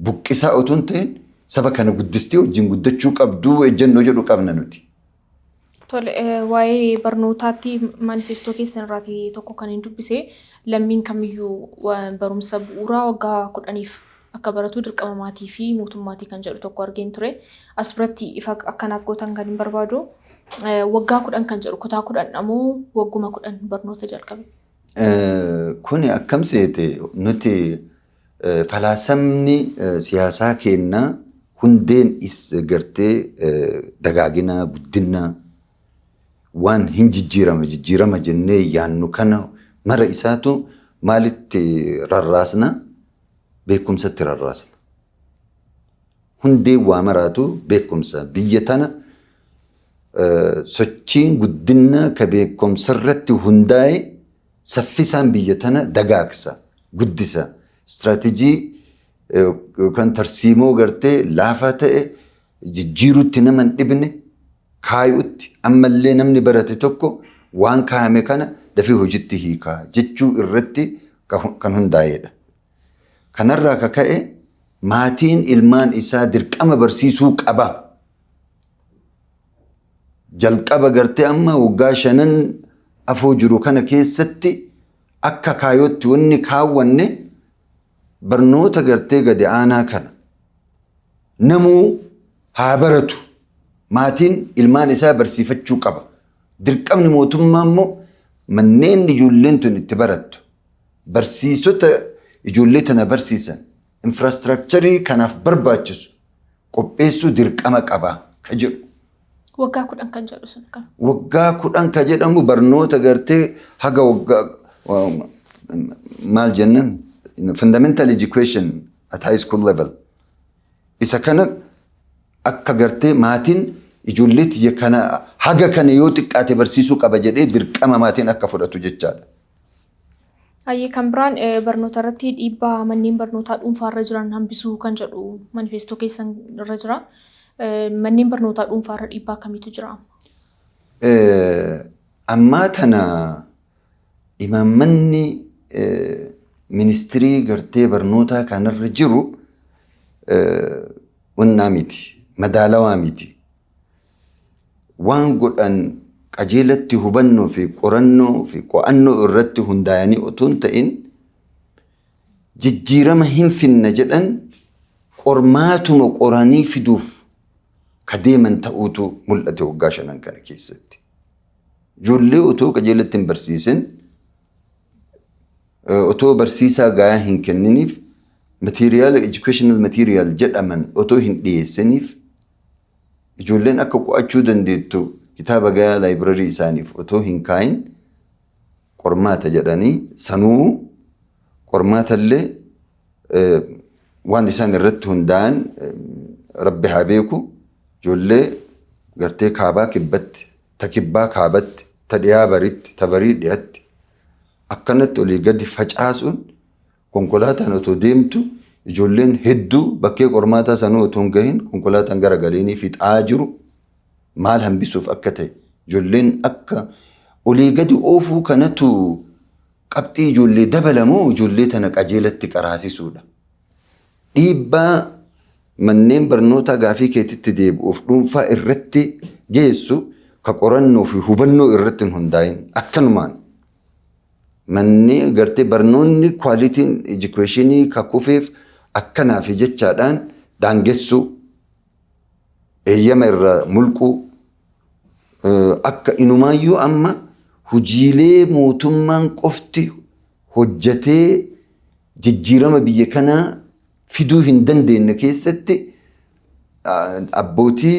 buqqisaa otoo hin ta'in saba kana guddistee wajjin guddachuu qabduu ejjennoo jedhu qabna nuti. Tole, waa'ee barnootaatti manifestoo keessan irraatii tokko kan hin dubbise, lammiin kamiyyuu barumsa bu'uuraa waggaa 10f akka baratu dirqama maatii fi mootummaatii kan jedhu tokko argeen ture. As biratti ifa akkanaaf gootan kan hin barbaadu. Waggaa 10 kan jedhu kutaa 10 ammoo wagguma 10 barnoota jalqabe? Kuni akkam seete, nuti falaasamni siyaasaa keenyaa hundeen is gartee dagaagina guddina waan hin jijjiirama jijjiirama jennee yaannu kana mara isaatu maalitti rarraasna? Beekumsatti rarraasna. Hundeen waa maraatu beekumsa. Biyya tana sochiin guddinaa ka beekumsa irratti hundaa'e saffisaan biyya tana dagaagsa, guddisa. Istiraatejii yookaan tarsiimoo gartee laafaa ta'e, jijjiiruutti nama hin dhibne kaayuutti, ammallee namni barate tokko waan kaayame kana dafee hojitti hiikaa jechuu irratti kan hundaa'edha. Kanarraa ka ka'e maatiin ilmaan isaa dirqama barsiisuu qaba. Jalqaba gartee amma waggaa shanan afoo jiru kana keessatti akka kaayootti wanni kaawwanne barnoota gartee gadi aanaa kana namuu haa baratu. Maatiin ilmaan isaa barsiifachuu qaba. Dirqamni mootummaa immoo manneen ijoolleen tun itti barattu, barsiisota ijoollee tana barsiisan, infrastructure kanaaf barbaachisu qopheessuu dirqama qaba ka jedhu. Waggaa 10 kan jedhu sun kan. Waggaa 10 ka jedhamu barnoota gartee haga waggaa maal jennan, fundamental education at high school level. Isa kana akka gartee maatiin ijoollee tiyya kana haga kana yoo xiqqaate barsiisuu qaba jedhee dirqama maatiin akka fudhatu jechaadha. Hayyee, kan biraan barnoota irratti dhiibbaa manneen barnootaa dhuunfaa irra jiran hambisuu kan jedhu manifestoo keessan irra jira. Manneen barnootaa dhuunfaa irra dhiibbaa akkamiitu jira amma? Ammaa tana Imaammanni ministirii gartee barnootaa kanarra jiru wannaa miti, madaalawaa miti. Waan godhan qajeelatti hubannoo fi qorannoo fi qo'annoo irratti hundaa'anii otoo hin ta'in, jijjiirama hin finna jedhan qormaatuma qoranii fiduuf ka deeman ta'uutu mul'ate waggaa 5n kana keessatti. Ijoollee otoo qajeelatti hin barsiisin, otoo barsiisaa gahaa hin kenniniif, material, educational material jedhaman otoo hin dhiyeessiniif, ijoolleen akka qo'achuu dandeettu kitaaba gahaa library isaaniif otoo hin kaayin, qormaata jedhanii, sanuu qormaatallee waan isaan irratti hundaa'an rabbi haa beeku, ijoollee gartee kaabaa kibbatti, ta kibbaa kaabatti, ta dhiyaa baritti, ta barii dhiyatti akkanatti olii gadi facaasuun, konkolaataan otoo deemtu ijoolleen hedduu bakkee qormaataa sanuu otoo hin gahin konkolaataan gara galiinii fixaa jiru. Maal hambisuuf akka ta'e, ijoolleen akka olii gadi oofuu kanatu qabxii ijoollee dabalamoo ijoollee tana qajeelatti qaraasisuudha? Dhiibbaa manneen barnootaa, gaafii keetitti deebi'uuf, dhuunfaa irratti geessu ka qorannoo fi hubannoo irratti hin hundaa'in, akkanumaan manneen gartee barnoonni qualityn educationii ka kufeef akkanaa fi jechaadhaan daangessuu, eeyyama irraa mulquu, akka inumaayyuu amma hojiilee mootummaan qofti hojjetee jijjiirama biyya kanaa fiduu hin dandeenye keessatti abbootii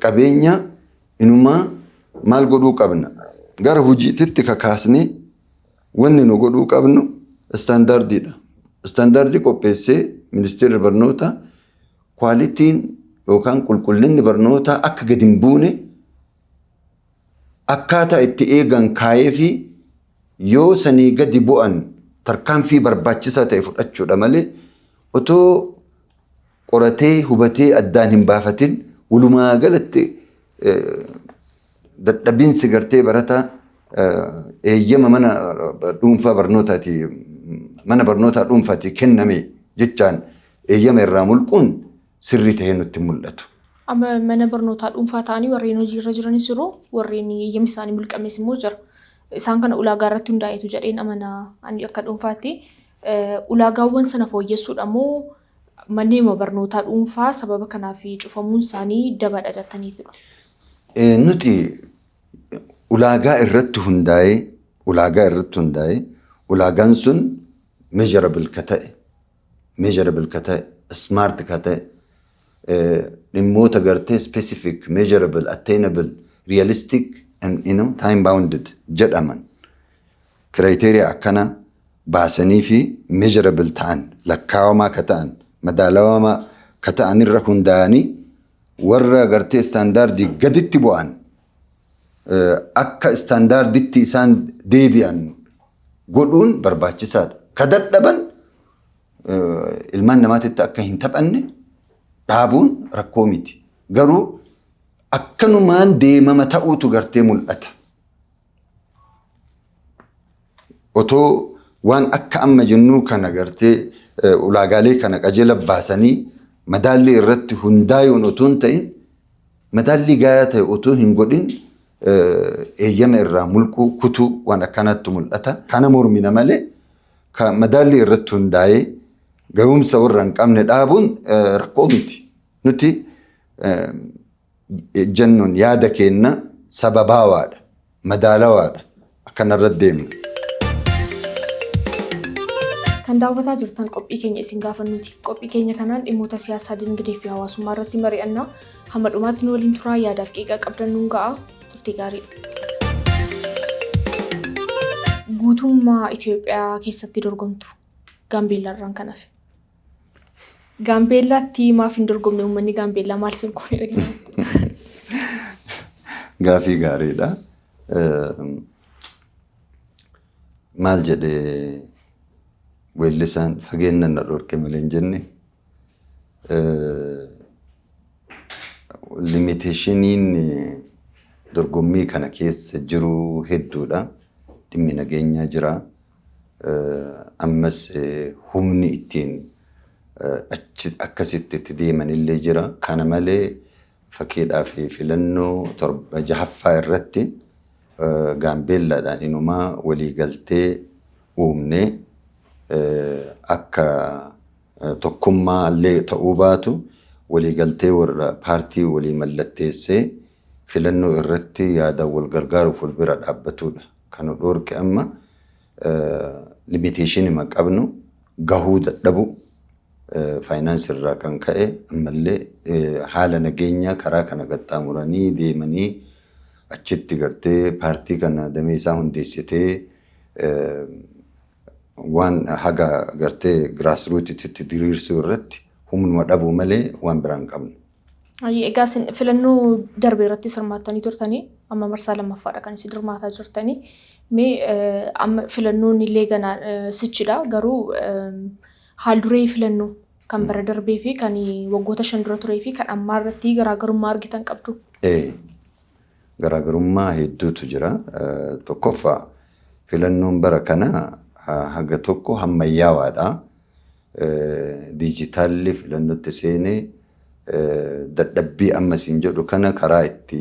qabeenya inumaa maal godhuu qabna, gara hojiititti kakaasnee wanni nu godhuu qabnu standardiidha. Standardii qopheessee ministeerri barnootaa qualityn yookaan qulqullinni barnootaa akka gadi hin buune akkaataa itti eegan kaayee fi yoo sanii gadi bu'an tarkaanfii barbaachisaa ta'e fudhachuudha malee, otoo qoratee hubatee addaan hin baafatin walumaa galatti dadhabinsi gartee barataa eeyyama mana dhuunfaa barnootaati, mana barnootaa dhuunfaati kenname jechaan eeyyama irraa mulquun sirrii ta'ee nutti mul'atu. Amma mana barnootaa dhuunfaa ta'anii warreen hojiirra jiranis jiru, warreen eeyyamni isaanii mulqames immoo jira. Isaan kana ulaagaa irratti hundaa'etu jedheen amana ani akka dhuunfaatti. Ulaagaawwan sana fooyyessuudha moo manneen barnootaa dhuunfaa sababa kanaaf cufamuun isaanii dabadha jettaniitudha? Nuti ulaagaa irratti hundaa'ee, ulaagaan sun measurable ka ta'e, smart ka ta'e, dhimmoota gartee specific, measurable, attainable, realistic and time bounded jedhaman, criteria akkana baasanii fi measurable ta'an, lakkaawamaa ka ta'an, madaalawamaa ka ta'an irra hundaa'anii warra gartee standardii gaditti bu'an akka standarditti isaan deebi'an godhuun barbaachisaadha. Ka dadhaban ilmaan namaatitti akka hin taphanne dhaabuun rakkoo miti. Garuu akkanumaan deemama ta'uutu gartee mul'ata. Otoo waan akka amma jennuu kana gartee ulaagaalee kana qajeela baasanii madaallii irratti hundaa'uun otoo hin ta'in, madaallii gaayaa ta'e otoo hin godhin eeyyama irraa mulquu, kutuu waan akkanaatti mul'ata. Kana mormina malee ka madaallii irratti hundaa'ee ga'umsa warra hin qabne dhaabuun rakkoo miti. Nuti ejjennoon yaada keenna sababaawaadha, madaalawaadha. Akkanarra deemna. Kan daawwataa jirtan qophii keenya isin gaafannuti. Qophii keenya kanaan dhimmoota siyaasaa, dinagdee fi hawaasummaa irratti mari'annaa. Hamma dhumaatti nu waliin turaa, yaadaaf qeeqa qabdan nuun ga'a. Turtii gaarii. Guutummaa Itoophiyaa keessatti dorgomtu Gaambeellaarraan kan hafe. Gaambeellaatti maaf hin dorgomne? Uummanni Gaambeellaa maal sin kun? Gaafii gaariidha. Maal jedhee weellisaan, fageenya na dhorke malee hin jenne. Limitationiin Dorgommii kana keessa jiru hedduudha. Dhimmi nageenyaa jira. Ammas humni ittiin akkasitti itti deemanillee jira. Kana malee fakkiidhaa fi filannoo torba jahaffaa irratti Gaambeellaadhaan inumaa waliigaltee uumnee, akka tokkummaa illee ta'uu baatu, waliigaltee warra paartii walii mallatteessee filannoo irratti yaadaan wal gargaaruuf wal bira dhaabbatudha. Kan nu dhoorke amma limitationii qabnu gahuu dadhabu, faayinaansii irraa kan ka'e, ammallee haala nageenyaa karaa kana qaxxaamuranii deemanii achitti gartee paartii kana damee isaa hundeessitee waan haga gartee grassrootitti diriirsuu irratti humnuma dhabuu malee waan biraan qabnu. Egaa isin filannoo darbe irratti hirmaattanii turtanii, amma marsaa lammaffaadha kan isin hirmaataa jirtanii. Mee amma filannoon illee ganaa sichidha, garuu haal duree filannoo kan bara darbee fi kan waggoota 5 dura turee fi kan ammaa irratti garaagarummaa argitan qabdu? Garaagarummaa hedduutu jira. Tokkoffaa, filannoon bara kana haga tokko hammayyaawaadha. Diijitaalli filannootti seenee dadhabbii amma siin jedhu kana karaa itti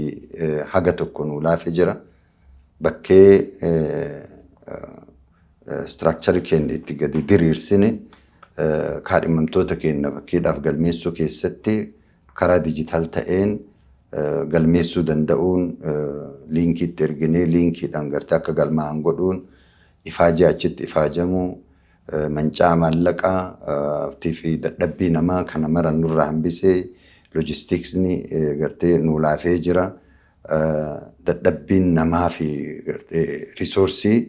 haga tokko nuu laafe jira. Bakkee structureii keenya itti gadi diriirsine, kaadhimamtoota keenya bakkeedhaaf galmeessuu keessatti karaa diijitaal ta'een galmeessuu danda'uun, linkii itti erginee linkiidhaan gartee akka galmaa'an godhuun, ifaajee achitti ifaajamuu, mancaa maallaqaa fi dadhabbii namaa kana mara nurraa hambisee, loojistiksni gartee nuu laafee jira. Dadhabbiin namaa fi gartee resourceii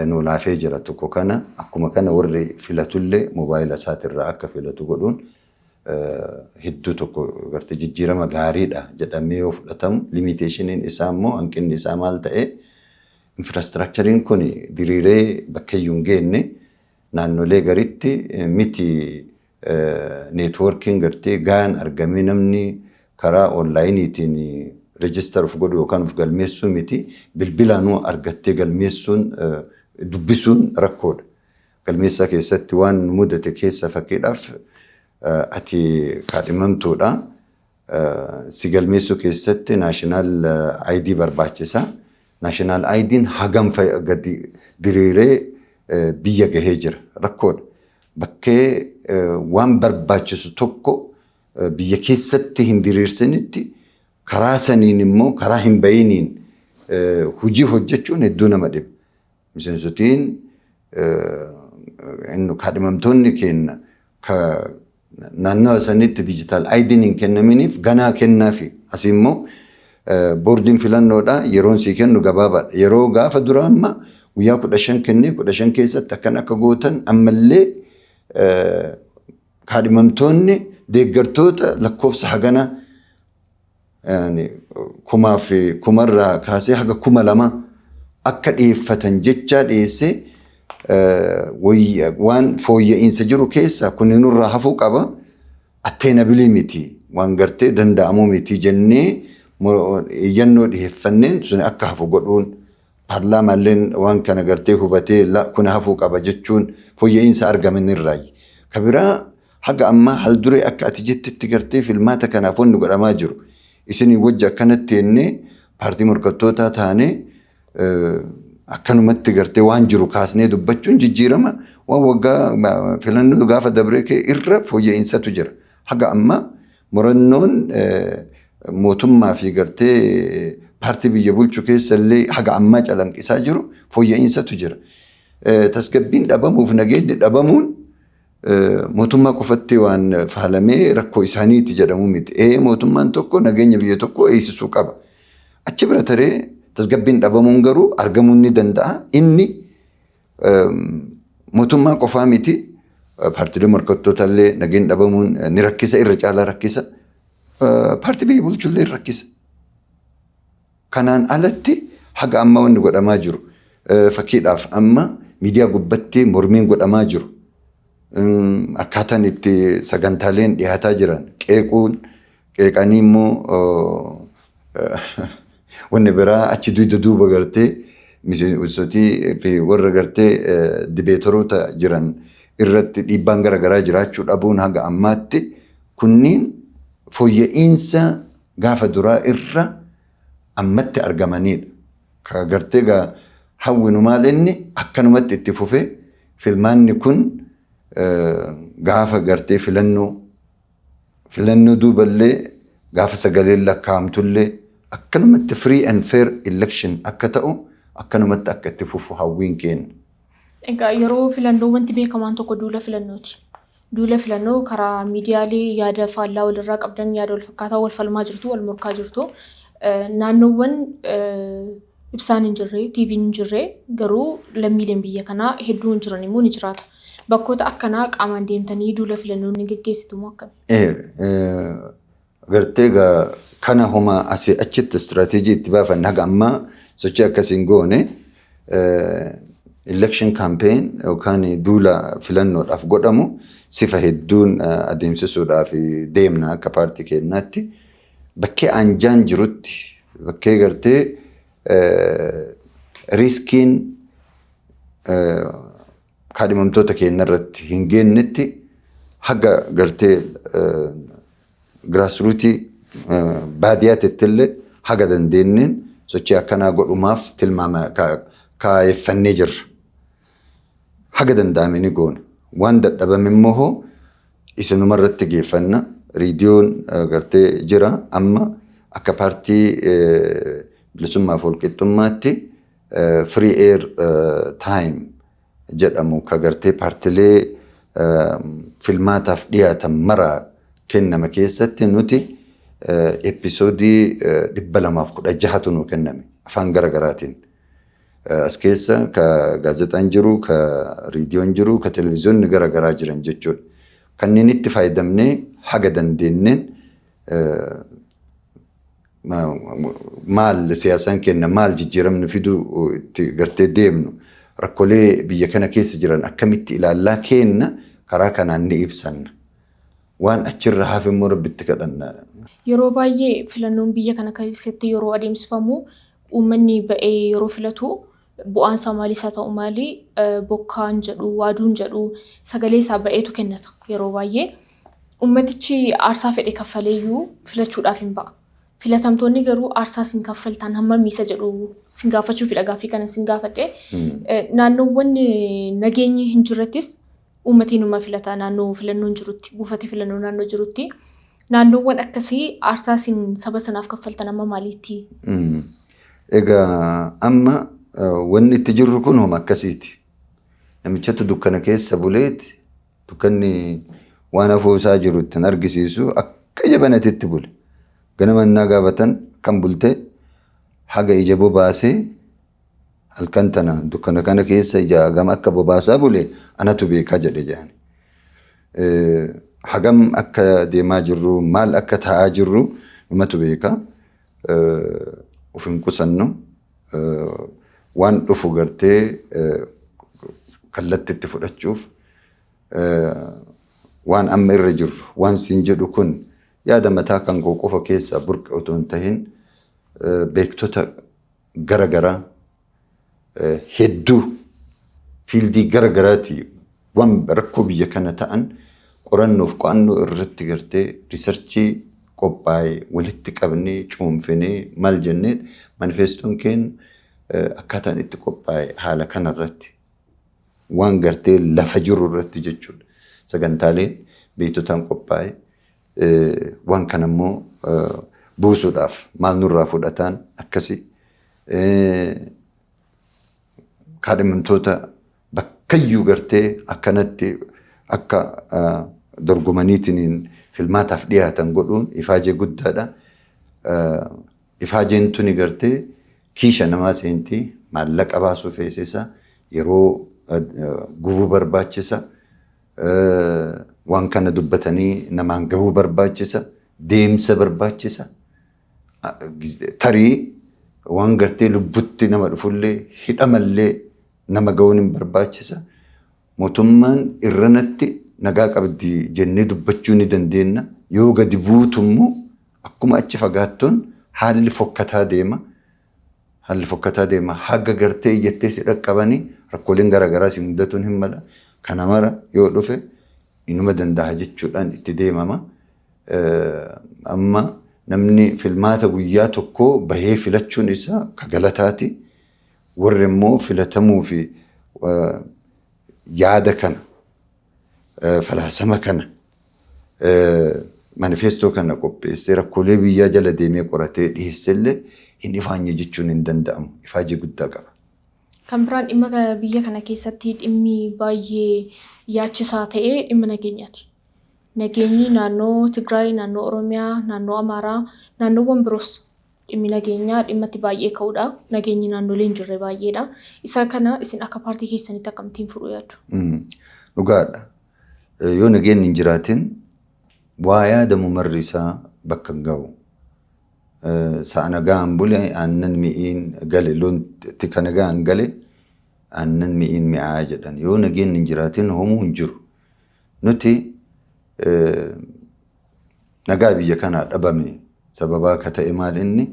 nuu laafee jira tokko kana. Akkuma kana warri filatullee moobaayila isaatirraa akka filatu godhuun hedduu tokko gartee jijjiirama gaariidha jedhamee yoo fudhatamu, limitationiin isaa immoo, hanqinni isaa maal ta'e, infrastructureiin kun diriiree bakka iyyuu hin geenne. Naannolee garitti miti, networkiin gartee gahaan argamee namni karaa onlineiitiin register of godhu yookaan of galmeessuu miti, bilbilaanuu argattee galmeessuun dubbisuun rakkoodha. Galmeessaa keessatti waan mudate keessa, fakkiidhaaf, ati kaadhimamtuudha. Si galmeessuu keessatti national ID barbaachisa. National IDn hagam gadi diriiree biyya gahee jira, rakkoodha. Bakkee waan barbaachisu tokko biyya keessatti hin diriirsinitti, karaa saniin immoo karaa hin bayiniin hojii hojjechuun hedduu nama dhiba. Miseensotiin, kaadhimamtoonni keenya naannawa sanitti digital IDn hin kennaminiif ganaa kennaafi. Asii immoo boordiin filannoodha, yeroon sii kennu gabaabaadha. Yeroo gaafa dura amma guyyaa 15 kennee, 15 keessatti akkan akka gootan, ammallee kaadhimamtoonni deeggartoota lakkoofsa hagana kumaa fi kumarraa kaasee haga 2000 akka dhiyeeffatan jechaa dhiyeessee, waan fooyya'insa jiru keessa kun nurraa hafuu qaba. Attainableii miti, waan gartee danda'amuu miti jennee iyyannoo dhiyeeffanneen sun akka hafu godhuun, paarlaamaalleen waan kana gartee hubatee kun hafuu qaba jechuun fooyya'insa argaman irraayi. Ka biraa, haga ammaa hal duree akka ati jettetti gartee filmaata kanaaf wanni godhamaa jiru. Isinii wajji akkanatti jennee paartii morkattootaa taanee akkanumatti gartee waan jiru kaasnee dubbachuun, jijjiirama waan waggaa filannoo gaafa dabree kee irra fooyya'insaatu jira. Haga ammaa murannoon mootummaa fi gartee paartii biyya bulchu keessa illee haga ammaa calanqisaa jiru, fooyya'insaatu jira. Tasgabbiin dhabamuuf nageenyi dhabamuun mootummaa qofatti waan faalamee rakkoo isaaniiti jedhamu miti. Ee, mootummaan tokko nageenya biyya tokkoo eegsisuu qaba. Achi bira taree tasgabbiin dhabamuun garuu argamuu ni danda'a. Inni mootummaa qofaa miti. Paartiilee morkattoota illee nageenyi dhabamuun ni rakkisa, irra caalaa rakkisa. Paartii biyya bulchullee rakkisa. Kanaan alatti haga ammaa wanni godhamaa jiru, fakkiidhaaf, amma miidiyaa gubbatti mormiin godhamaa jiru, akkaataan itti sagantaaleen dhiyaataa jiran, qeequun, qeeqanii immoo Wanni biraa achi duyda duuba gartee miseensotii fi warra gartee dibeetoroota jiran irratti dhiibbaan garaagaraa jiraachuu dhabuun haga ammaatti kunniin fooyya'insa gaafa duraa irra ammatti argamanidha. Ka gartee gaa hawwinu maal inni akkanumatti itti fufee filmaanni kun gaafa gartee filannoo duuballee gaafa sagaleen lakkaa'amtullee akkanumatti free and fair election akka ta'u, akkanumatti akka itti fufu hawwiin keenya. Egaa yeroo filannoo wanti beekamaan tokko duula filannooti. Duula filannoo karaa miidiyaalee yaada faallaa walirraa qabdan, yaada wal fakkaataa wal falmaa jirtu, wal morkaa jirtu. Naannoowwan ibsaan hin jirre, TV'n hin jirre, garuu lammiileen biyya kanaa hedduun jiran immoo ni jiraata. Bakkoota akkanaa qaamaan deemtanii duula filannoo ni geggeessitu moo akkami? Gartee egaa kana homa asii achitti istiraateejii itti baafanne haga ammaa sochii akkasiin goone. Election campaign yookaan duula filannoodhaaf godhamu sifa hedduun adeemsisuudhaaf deemna akka paartii keenyaatti. Bakkee anjaan jirutti, bakkee gartee riskiin kaadhimamtoota keenya irratti hin geennetti, haga gartee grassrootii baadiyyaatti illee haga dandeenyeen sochii akkanaa godhumaaf tilmaama kaayeffannee jirra. Haga danda'ame ni goona. Waan dadhabame immoo isinuma irratti geeffanna. Riidiyoon gartee jira amma akka paartii bilisummaaf walqixxummaatti free air time jedhamu ka gartee paartilee filmaataaf dhiyaatan mara kenname keessatti nuti episoodii 216tu nu kenname afaan garaagaraatiin. As keessa ka gaazexaan jiru, ka riidiyoon jiru, ka televezyiyoonni garaagaraa jiran jechuudha. Kanneen itti fayyadamnee haga dandeenyeen maal siyaasaan kenna, maal jijjiiramni fiduu itti gartee deemnu, rakkoolee biyya kana keessa jiran akkamitti ilaallaa kenna, karaa kanaan ni ibsanna. Waan achirra hafe immoo Rabbitti kadhanna. Yeroo baay'ee filannoon biyya kana keessatti yeroo adeemsifamu, uummanni ba'ee yeroo filatu, bu'aan isaa maalis haa ta'u maali, bokkaan jedhu, aduun jedhu, sagalee isaa ba'eetu kennata yeroo baay'ee. Uummatichi aarsaa fedhe kaffaleeyyuu filachuudhaaf hin ba'a. Filatamtoonni garuu aarsaa sin kaffaltan hammamii isa jedhu sin gaafachuufidha gaaffii kana sin gaafadhe. Naannoowwan nageenyi hin jirrettis uummatiin numa filata, naannoo filannoon jirutti, buufati filannoo naannoo jirutti. Naannoowwan akkasii aarsaa sin saba sanaaf kaffaltan amma maaliitti? Egaa amma wanni itti jirru kun homa akkasiiti. Namichatu dukkana keessa buleeti dukkanni waan hafuusaa jiru ittiin argisiisu akka jabanatitti bule. Ganama innaa gaafatan kan bultee haga ija bobaasee halkan tana dukkana kana keessa ija hagam akka bobaasaa bule anatu beekaa jedhe jedhan. Hagam akka deemaa jirru, maal akka ta'aa jirru numatu beeka. Of hin qusannu. Waan dhufu gartee kallattitti fudhachuuf waan amma irra jirru, waan siin jedhu kun yaada mataa kan koo qofa keessaa burqe otoo hin tahin, beektota gara garaa hedduu fieldii gara garaati waan rakkoo biyya kana ta'an qorannoof qo'annoo irratti gartee researchii qophaa'e walitti qabnee cuunfinee maal jennee manifestoon keenya akkaataan itti qophaa'e haala kanarratti waan gartee lafa jiru irratti jechuudha. Sagantaaleen beektotaan qophaa'e waan kana immoo buusuudhaaf maal nurraa fudhataan akkasi kaadhimamtoota bakkayyuu gartee akkanatti akka dorgomaniitiin filmaataaf dhiyaatan godhuun ifaajee guddaadha. Ifaajeen tuni gartee kiisha namaa seentii, maallaqa baasuu feesisa, yeroo gubuu barbaachisa, waan kana dubbatanii namaan gahuu barbaachisa, deemsa barbaachisa. Tarii waan gartee lubbutti nama dhufullee hidhamallee nama gahuun hin barbaachisa. Mootummaan irranatti nagaa qabdi jennee dubbachuu ni dandeenya. Yoo gadi buutu immoo akkuma achi fagaattuun haalli fokkataa deema. Haalli fokkataa deema. Haga gartee iyyattee si dhaqqabanii rakkooleen garaagaraa si mudatuun hin mala. Kana mara yoo dhufe inuma danda'a jechuudhaan itti deemama. Amma namni filmaata guyyaa tokkoo bahee filachuun isaa ka galataati. Warri immoo filatamuu fi yaada kana, falaasama kana, manifeestoo kana qopheessee rakkoolee biyyaa jala deemee qoratee dhiyeessellee hin ifaanye jechuun hin danda'amu. Ifaajii guddaa qaba. Kan biraan dhimma biyya kana keessatti dhimmi baay'ee yaachisaa ta'e dhimma nageenyaati. Nageenyi naannoo Tigraay, naannoo Oromiyaa, naannoo Amaaraa, naannoowwan biroos dhimmi nageenyaa dhimma itti baay'ee ka'udha. Nageenyi naannolee hin jirre baay'eedha. Isa kana isin akka paartii keessanitti akkamittiin furuu yaaddu? Dhugaadha. Yoo nageenyi hin jiraatin waa yaadamu marri isaa bakka hin ga'u. Sa'a nagaan bule aannan mi'iin gale, loon tika nagaan gale aannan mi'iin mi'aa jedhan. Yoo nageenyi hin jiraatin homuu hin jiru. Nuti nagaa biyya kanaa dhabame sababaa akka ta'e maal inni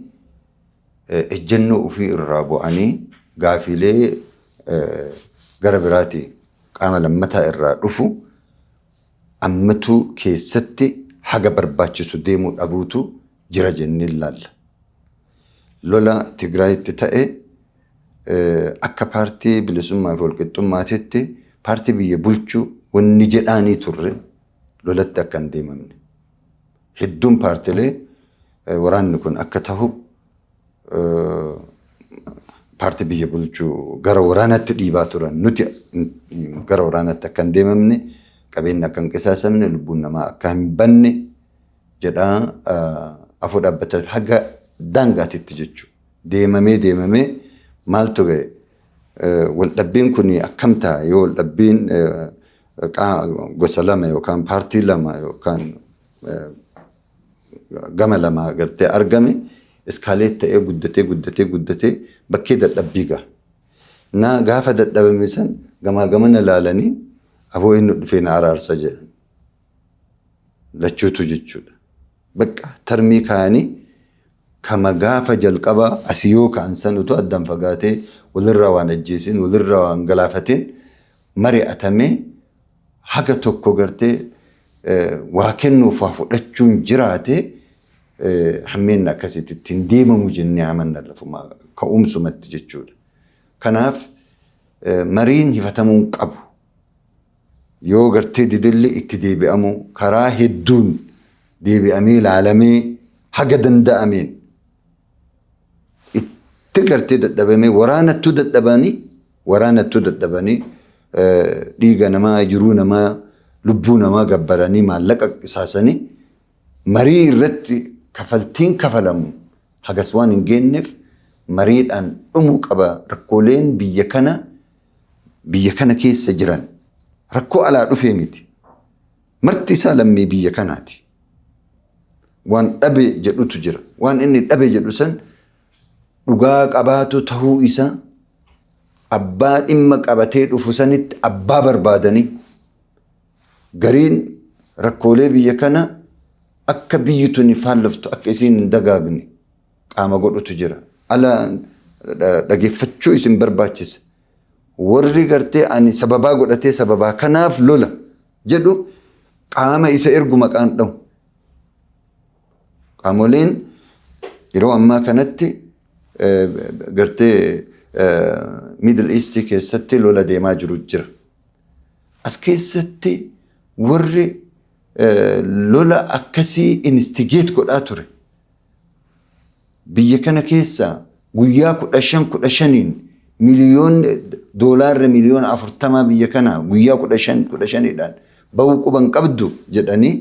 ejjennoo ofii irraa bu'anii gaafiilee gara biraati qaama lammataa irraa dhufu ammatu keessatti haga barbaachisu deemuu dhabuutu jira jennee ilaalla. Lola Tigraayitti ta'e akka paartii bilisummaa fi walqixxummaatitti paartii biyya bulchuu wanni jedhaanii turre lolatti akka hin deemamne. Hedduun paartilee waraanni kun akka tahu paartii biyya bulchuu gara waraanaatti dhiibaa turan. Nuti gara waraanaatti akka hin deemamne, qabeenya akka hin qisaasamne, lubbuun namaa akka hin banne jedhaa afoo dhaabbataa haga daangaatitti jechuudha. Deemamee deemamee maaltu ga'e? Waldhabbiin kun akkam ta'a yoo waldhabbiin gosa lama yookaan paartii lama yookaan gama lama gartee argame escalate ta'ee guddatee guddatee guddatee bakkee dadhabbii gaha. Na gaafa dadhabame san gamaa gamana ilaalanii aboo inni dhufee na araarsa jedhan. Lachuutu jechuudha. Bakka tarmii kaa'anii kama gaafa jalqabaa asii yoo ka'an san utuu addaan fagaatee walirraa waan ajjeesin, walirraa waan galaafatin mari'atamee haga tokko gartee waa kennuuf waa fudhachuun jiraate hammeenna akkasitti ittiin deemamu jennee amanna lafuma ka'umsumatti jechuudha. Kanaaf mariin hifatamuu hin qabu. Yoo gartee didilli itti deebi'amu karaa hedduun deebi'amee ilaalamee haga danda'ameen itti gartee dadhabamee waraanattuu dadhabanii dhiiga namaa, jiruu namaa, lubbuu namaa gabbaranii maallaqa qisaasanii marii irratti kafaltiin kafalamu hagas waan hin geenyeef mariidhaan dhumuu qaba. Rakkooleen biyya kana keessa jiran rakkoo alaa dhufee miti. Marti isaa lammii biyya kanaati. Waan dhabe jedhutu jira. Waan inni dhabe jedhu san dhugaa qabaatu tahuu isaa abbaa dhimma qabatee dhufu sanitti abbaa barbaadanii gariin rakkoolee biyya kana akka biyyi tuni faalloftu, akka isiin hin dagaagne qaama godhutu jira. Ala dhageeffachuu isin barbaachisa. Warri gartee ani sababaa godhatee sababaa kanaaf lola jedhu qaama isa ergu maqaan dhahu. Qaamoleen yeroo ammaa kanatti gartee Middle East keessatti lola deemaa jiru jira. As keessatti warri lola akkasii instigate godhaa ture. Biyya kana keessa guyyaa 15 15n miliyoon doolaarra miliyoona 40 biyya kana guyyaa 15 15dhaan bahuu quban qabdu jedhanii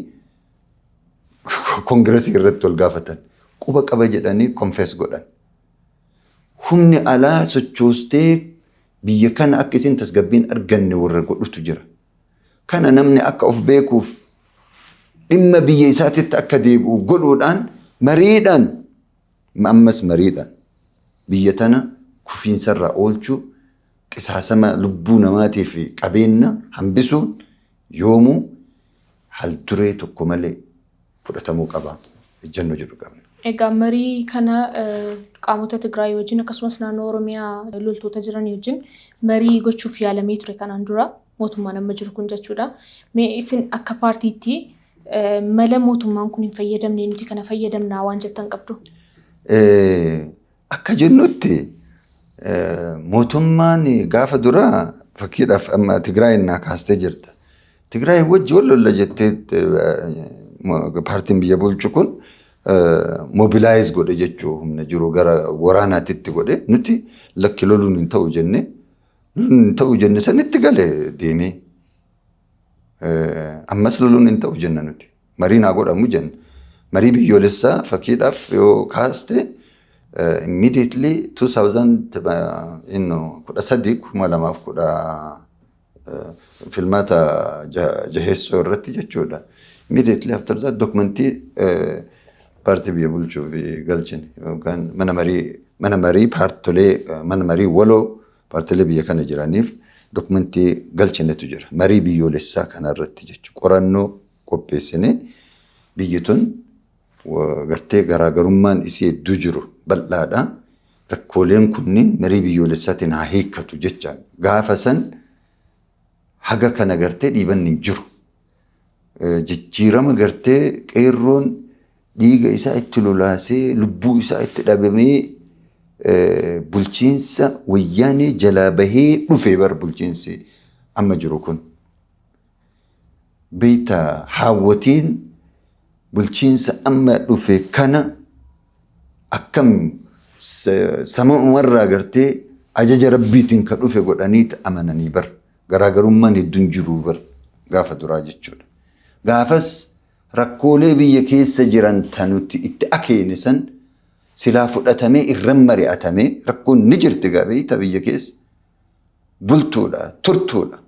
koongiresii irratti wal gaafatan. Quba qaba jedhanii confess godhan. Humni alaa sochoostee biyya kana akka isin tasgabbiin arganne warra godhutu jira. Kana namni akka of beekuuf dhimma biyya isaatitti akka deebi'u godhuudhaan mariidhaan, ammas mariidhaan biyya tana kufiinsarraa oolchuu, qisaasama lubbuu namaatii fi qabeenya hambisuun yoomuu hal duree tokko malee fudhatamuu qaba ejjennoo jedhu qabna. Egaa marii kana qaamota Tigraay wajjin akkasumas naannoo Oromiyaa loltoota jiran wajjin marii gochuuf yaalamee ture kanaan dura mootummaan amma jiru kun jechuudha. Mee isin akka paartiitti mala mootummaan kun hin fayyadamne nuti kana fayyadamnaa waan jettan qabdu? Akka jennutti, mootummaan gaafa duraa, fakkiidhaaf amma Tigraay naa kaastee jirta. Tigraay wajji wal lolla jettee paartiin biyya bulchu kun mobilize godhe jechuu, humna jiru gara waraanaatitti godhe. Nuti lakki, loluun hin ta'u jenne, loluun hin ta'u jenne. Sanitti gale deemee ammas loluun hin ta'u jenna, nuti marii naa godhamu jenna. Marii biyyoolessaa fakkiidhaaf yoo kaaste, immediately 2013, 2010 filmaata jaheessoo irratti jechuudha. Immediately after that dokumentii paartii biyya bulchuuf galchine yookaan mana marii paartolee, mana marii waloo paartilee biyya kana jiraniif dokumentii galchinetu jira. Marii biyyoolessaa kanarratti jechuudha. Qorannoo qopheessine, biyyi tun gartee garaagarummaan isii hedduu jiru bal'aadha. Rakkooleen kunniin marii biyyoolessaatiin haa hiikkatu jecha. Gaafa san haga kana gartee dhiibanni hin jiru. Jijjiirama gartee qeerroon dhiiga isaa itti lolaasee, lubbuu isaa itti dhabamee, bulchiinsa Wayyaanee jalaa bahee dhufe bar bulchiinsi amma jiru kun. Beektaa, haawwatiin bulchiinsa amma dhufe kana akkam sama umarraa gartee ajaja rabbiitiin ka dhufe godhanii amananii bar, garaagarummaan hedduun jiru bar gaafa duraa jechuudha. Gaafas rakkoolee biyya keessa jiran tanutti itti akeene san silaa fudhatamee irran mari'atamee, rakkoon ni jirti gaa beektaa, biyya keessa bultuudha turtuudha.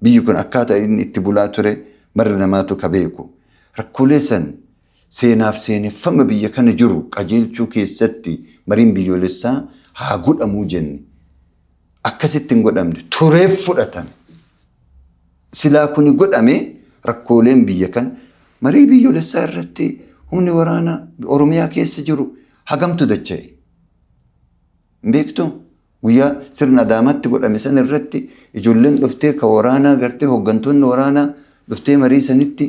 Biyyi kun akkaataa inni itti bulaa ture marri namaatu ka beeku. Rakkoolee san seenaaf seeneffama biyya kana jiru qajeelchuu keessatti mariin biyyoolessaa haa godhamuu jenne. Akkasitti hin godhamne, tureef fudhatame. Silaa kuni godhame, rakkooleen biyya kana marii biyyoolessaa irratti humni waraanaa Oromiyaa keessa jiru hagamtu dacha'e? Hin beektuu? Guyyaa sirna Adaamaatti godhame san irratti ijoolleen dhuftee ka waraanaa gartee hooggantoonni waraanaa dhuftee marii sanitti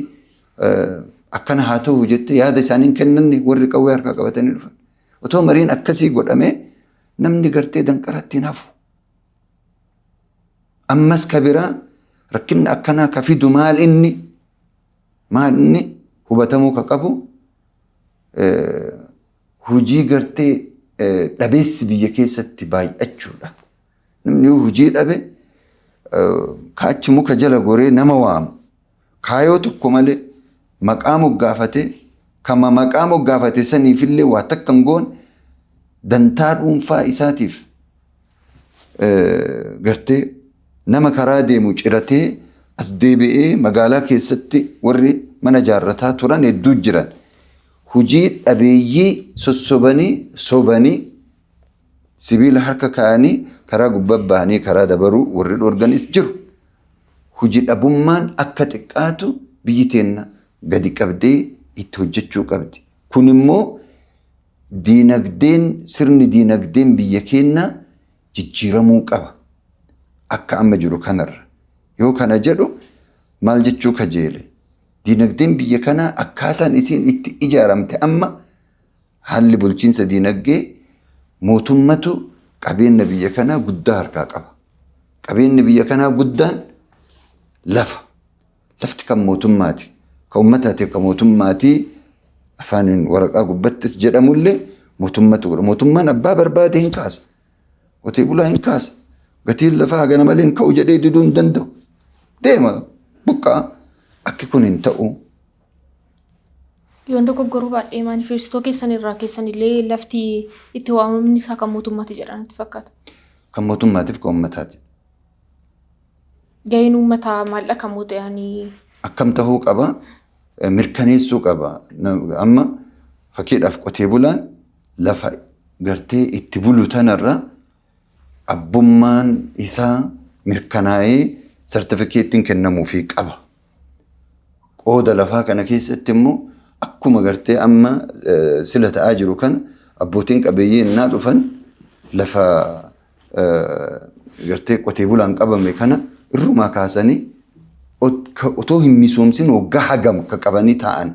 akkana haa ta'u jettee yaada isaaniin kennanne, warri qawwee harkaa qabatanii dhufan. Otoo mariin akkasii godhame namni gartee danqaratti hin hafu. Ammas ka biraa rakkinni akkanaa ka fidu maal inni, maal inni hubatamuu ka qabu, hojii gartee dhabeessi biyya keessatti baay'achuudha. Namni yoo hojii dhabe kaachi muka jala goree nama waamu. Kaayoo tokko malee maqaa moggaafatee, kama maqaa moggaafate saniifillee waa takka hin goone, dantaa dhuunfaa isaatiif gartee nama karaa deemu ciratee as deebi'ee magaalaa keessatti warri mana jaarrataa turan hedduu jiran. Hojii dhabeeyyii sossobanii sobanii sibiila harka kaa'anii karaa gubbaa bahanii karaa dabaruu warri dhoorganis jiru. Hojii dhabummaan akka xiqqaatu biyyi teenna gadi qabdee itti hojjechuu qabdi. Kun immoo diinagdeen, sirni diinagdeen biyya keenyaa jijjiiramuu qaba. Akka amma jiru kanarra. Yoo kana jedhu maal jechuu kajeele? Diinagdeen biyya kanaa akkaataan isiin itti ijaaramte amma, haalli bulchiinsa diinagdee, mootummatu qabeenya biyya kanaa guddaa harkaa qaba. Qabeenyi biyya kanaa guddaan lafa. Lafti kan mootummaati. Kan uummataatiif kan mootummaati. Afaaniin waraqaa gubbattis jedhamullee mootummatu godha. Mootummaan abbaa barbaade hin kaasa. Qotee bulaa hin kaasa. Gatiin lafaa hagana malee hin ka'u jedhee diduu hin danda'u. Deema buqqaa, akki kun hin ta'u. Yoon dogoggoruu baadhee maanifeestoo keessan irraa keessan illee lafti itti waamamni isaa kan mootummaati jedhan natti fakkaata. Kan mootummaatiif kan uummataati. Gaheen uummataa maal kan mootummaanii? Akkam ta'uu qaba? Mirkaneessuu qaba. Amma fakkiidhaaf qotee bulaan lafa gartee itti bulu tanarra abbummaan isaa mirkanaa'ee sartifikeettiin kennamuufii qaba. Qooda lafaa kana keessatti immoo Akkuma gartee amma sila ta'aa jiru kana abbootiin qabeeyyii innaa dhufan lafa gartee qotee bulaan qabame kana irrumaa kaasanii otoo hin misoomsin waggaa hagam ka qabanii taa'an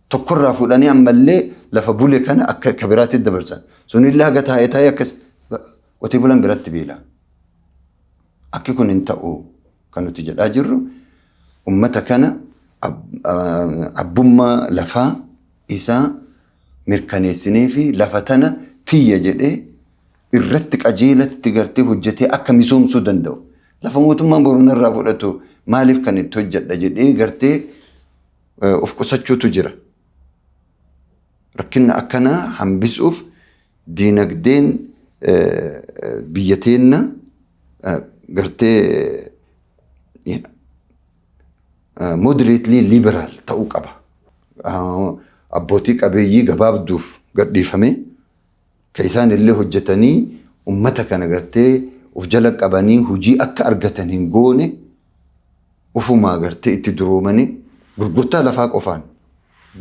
tokkorraa fuudhanii ammallee lafa bule kana akka ka biraatti dabarsan. Sunillee haga taa'ee taa'ee akkas qotee bulaan biratti beela. Akki kun hin ta'u kan nuti jedhaa jirru ummata kana abbummaa lafaa isaa mirkaneessinee fi lafa tana tiyya jedhee irratti qajeelatti gartee hojjetee akka misoomsuu danda'u. Lafa mootummaan Booranarraa fudhatu maaliif kan itti hojjedha jedhee gartee of qusachuutu jira. Rakkinna akkanaa hambisuuf diinagdeen biyya teenna gartee moderately liberal ta'uu qaba. Abbootii qabeeyyii gabaabduuf gadhiifamee ka isaan illee hojjetanii ummata kana gartee of jala qabanii hojii akka argatan hin goone ufumaa gartee itti duroomanii gurgurtaa lafaa qofaan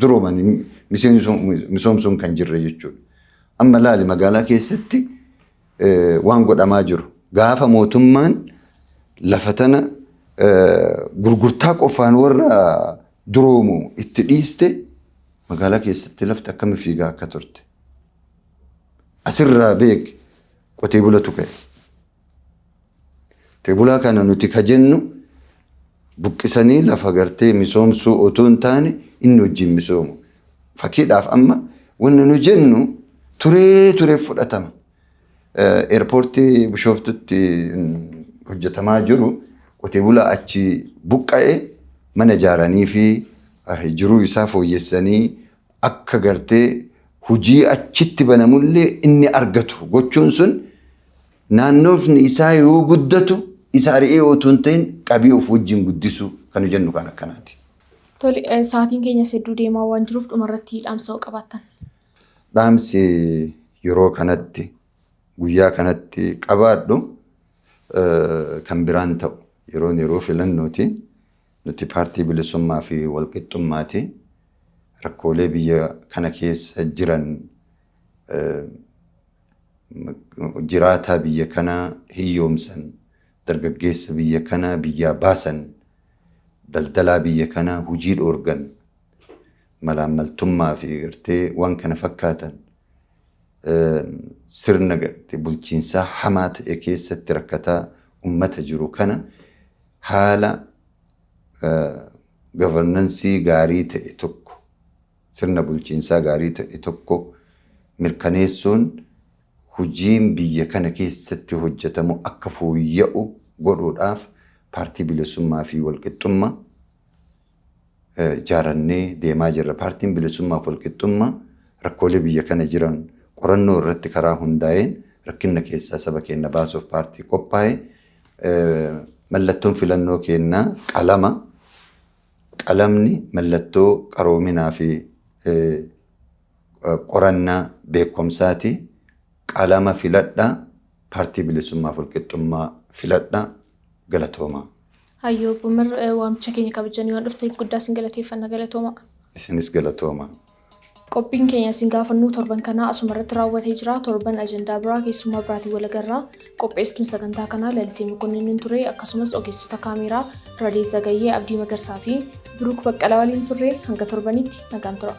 duroomanii misoomsuun kan jirre jechuudha. Amma laali, magaalaa keessatti waan godhamaa jiru. Gaafa mootummaan lafa tana gurgurtaa qofaan warra duroomu itti dhiiste, magaalaa keessatti lafti akkami fiigaa akka turte. Asirraa beek, qotee bulatu ka'e. Qotee bulaa kana nuti ka jennu buqqisanii lafa gartee misoomsuu otoo hin taane inni wajjin misoomu. Fakkiidhaaf amma wanni nu jennu turee turee fudhatama. Eerpoortii Bishooftutti hojjetamaa jiru qotee bulaa achi buqqa'e mana ijaaranii fi jiruu isaa fooyyessanii akka gartee hojii achitti banamullee inni argatu gochuun sun naannoofni isaa yoo guddatu isa ari'ee otoo hin ta'in qabii of wajjin guddisuu kan jennu kan akkanaati. Tole, sa'aatiin keenyas hedduu deemaa waan jiruuf dhumarratti dhaamsa qabaattan. Dhaamsi yeroo kanatti, guyyaa kanatti qabaadhu kan biraan ta'u yeroon yeroo filannooti. Nuti Paartii Bilisummaa fi Walqixxummaati. Rakkoolee biyya kana keessa jiran, jiraataa biyya kanaa hiyyoomsan, dargaggeessa biyya kanaa biyyaa baasan, daldalaa biyya kanaa hojii dhoorgan, malaammaltummaa fi gartee waan kana fakkaatan, sirna gartee bulchiinsaa hamaa ta'e keessatti rakkataa ummata jiru kana haala governance gaarii ta'e tokko, sirna bulchiinsaa gaarii ta'e tokko mirkaneessuun hojiin biyya kana keessatti hojjetamu akka fooyya'u godhuudhaaf Paartii Bilisummaa fi Walqixxummaa ijaarannee deemaa jirra. Paartiin Bilisummaa fi Walqixxummaa rakkoolee biyya kana jiran qorannoo irratti karaa hundaa'een rakkina keessaa saba keenya baasuuf paartii qophaa'e. Mallattoon filannoo keenyaa qalama. Qalamni mallattoo qaroominaa fi qorannaa beekumsaati. Qalama filadhaa. Paartii Bilisummaa fi Walqixxummaa filadhaa. Galatoomaa. Hayyoo Obbo, waamicha keenya kabajanii waan dhuftaniif guddaa isin galateeffanna, galatoomaa. Isinis galatoomaa. Qophiin keenya isin gaafannuu torban kanaa asuma irratti raawwatee jira. Torban ajandaa biraa keessummaa biraatiin wal agarraa. Qopheessituun sagantaa kanaa Lalisee Mokonnin ture. Akkasumas ogeessota kaameeraa Radeessa Gayyee, Abdii Magarsaa fi Biruuk Baqqalaa waliin turre. Hanga torbanitti nagaan tura.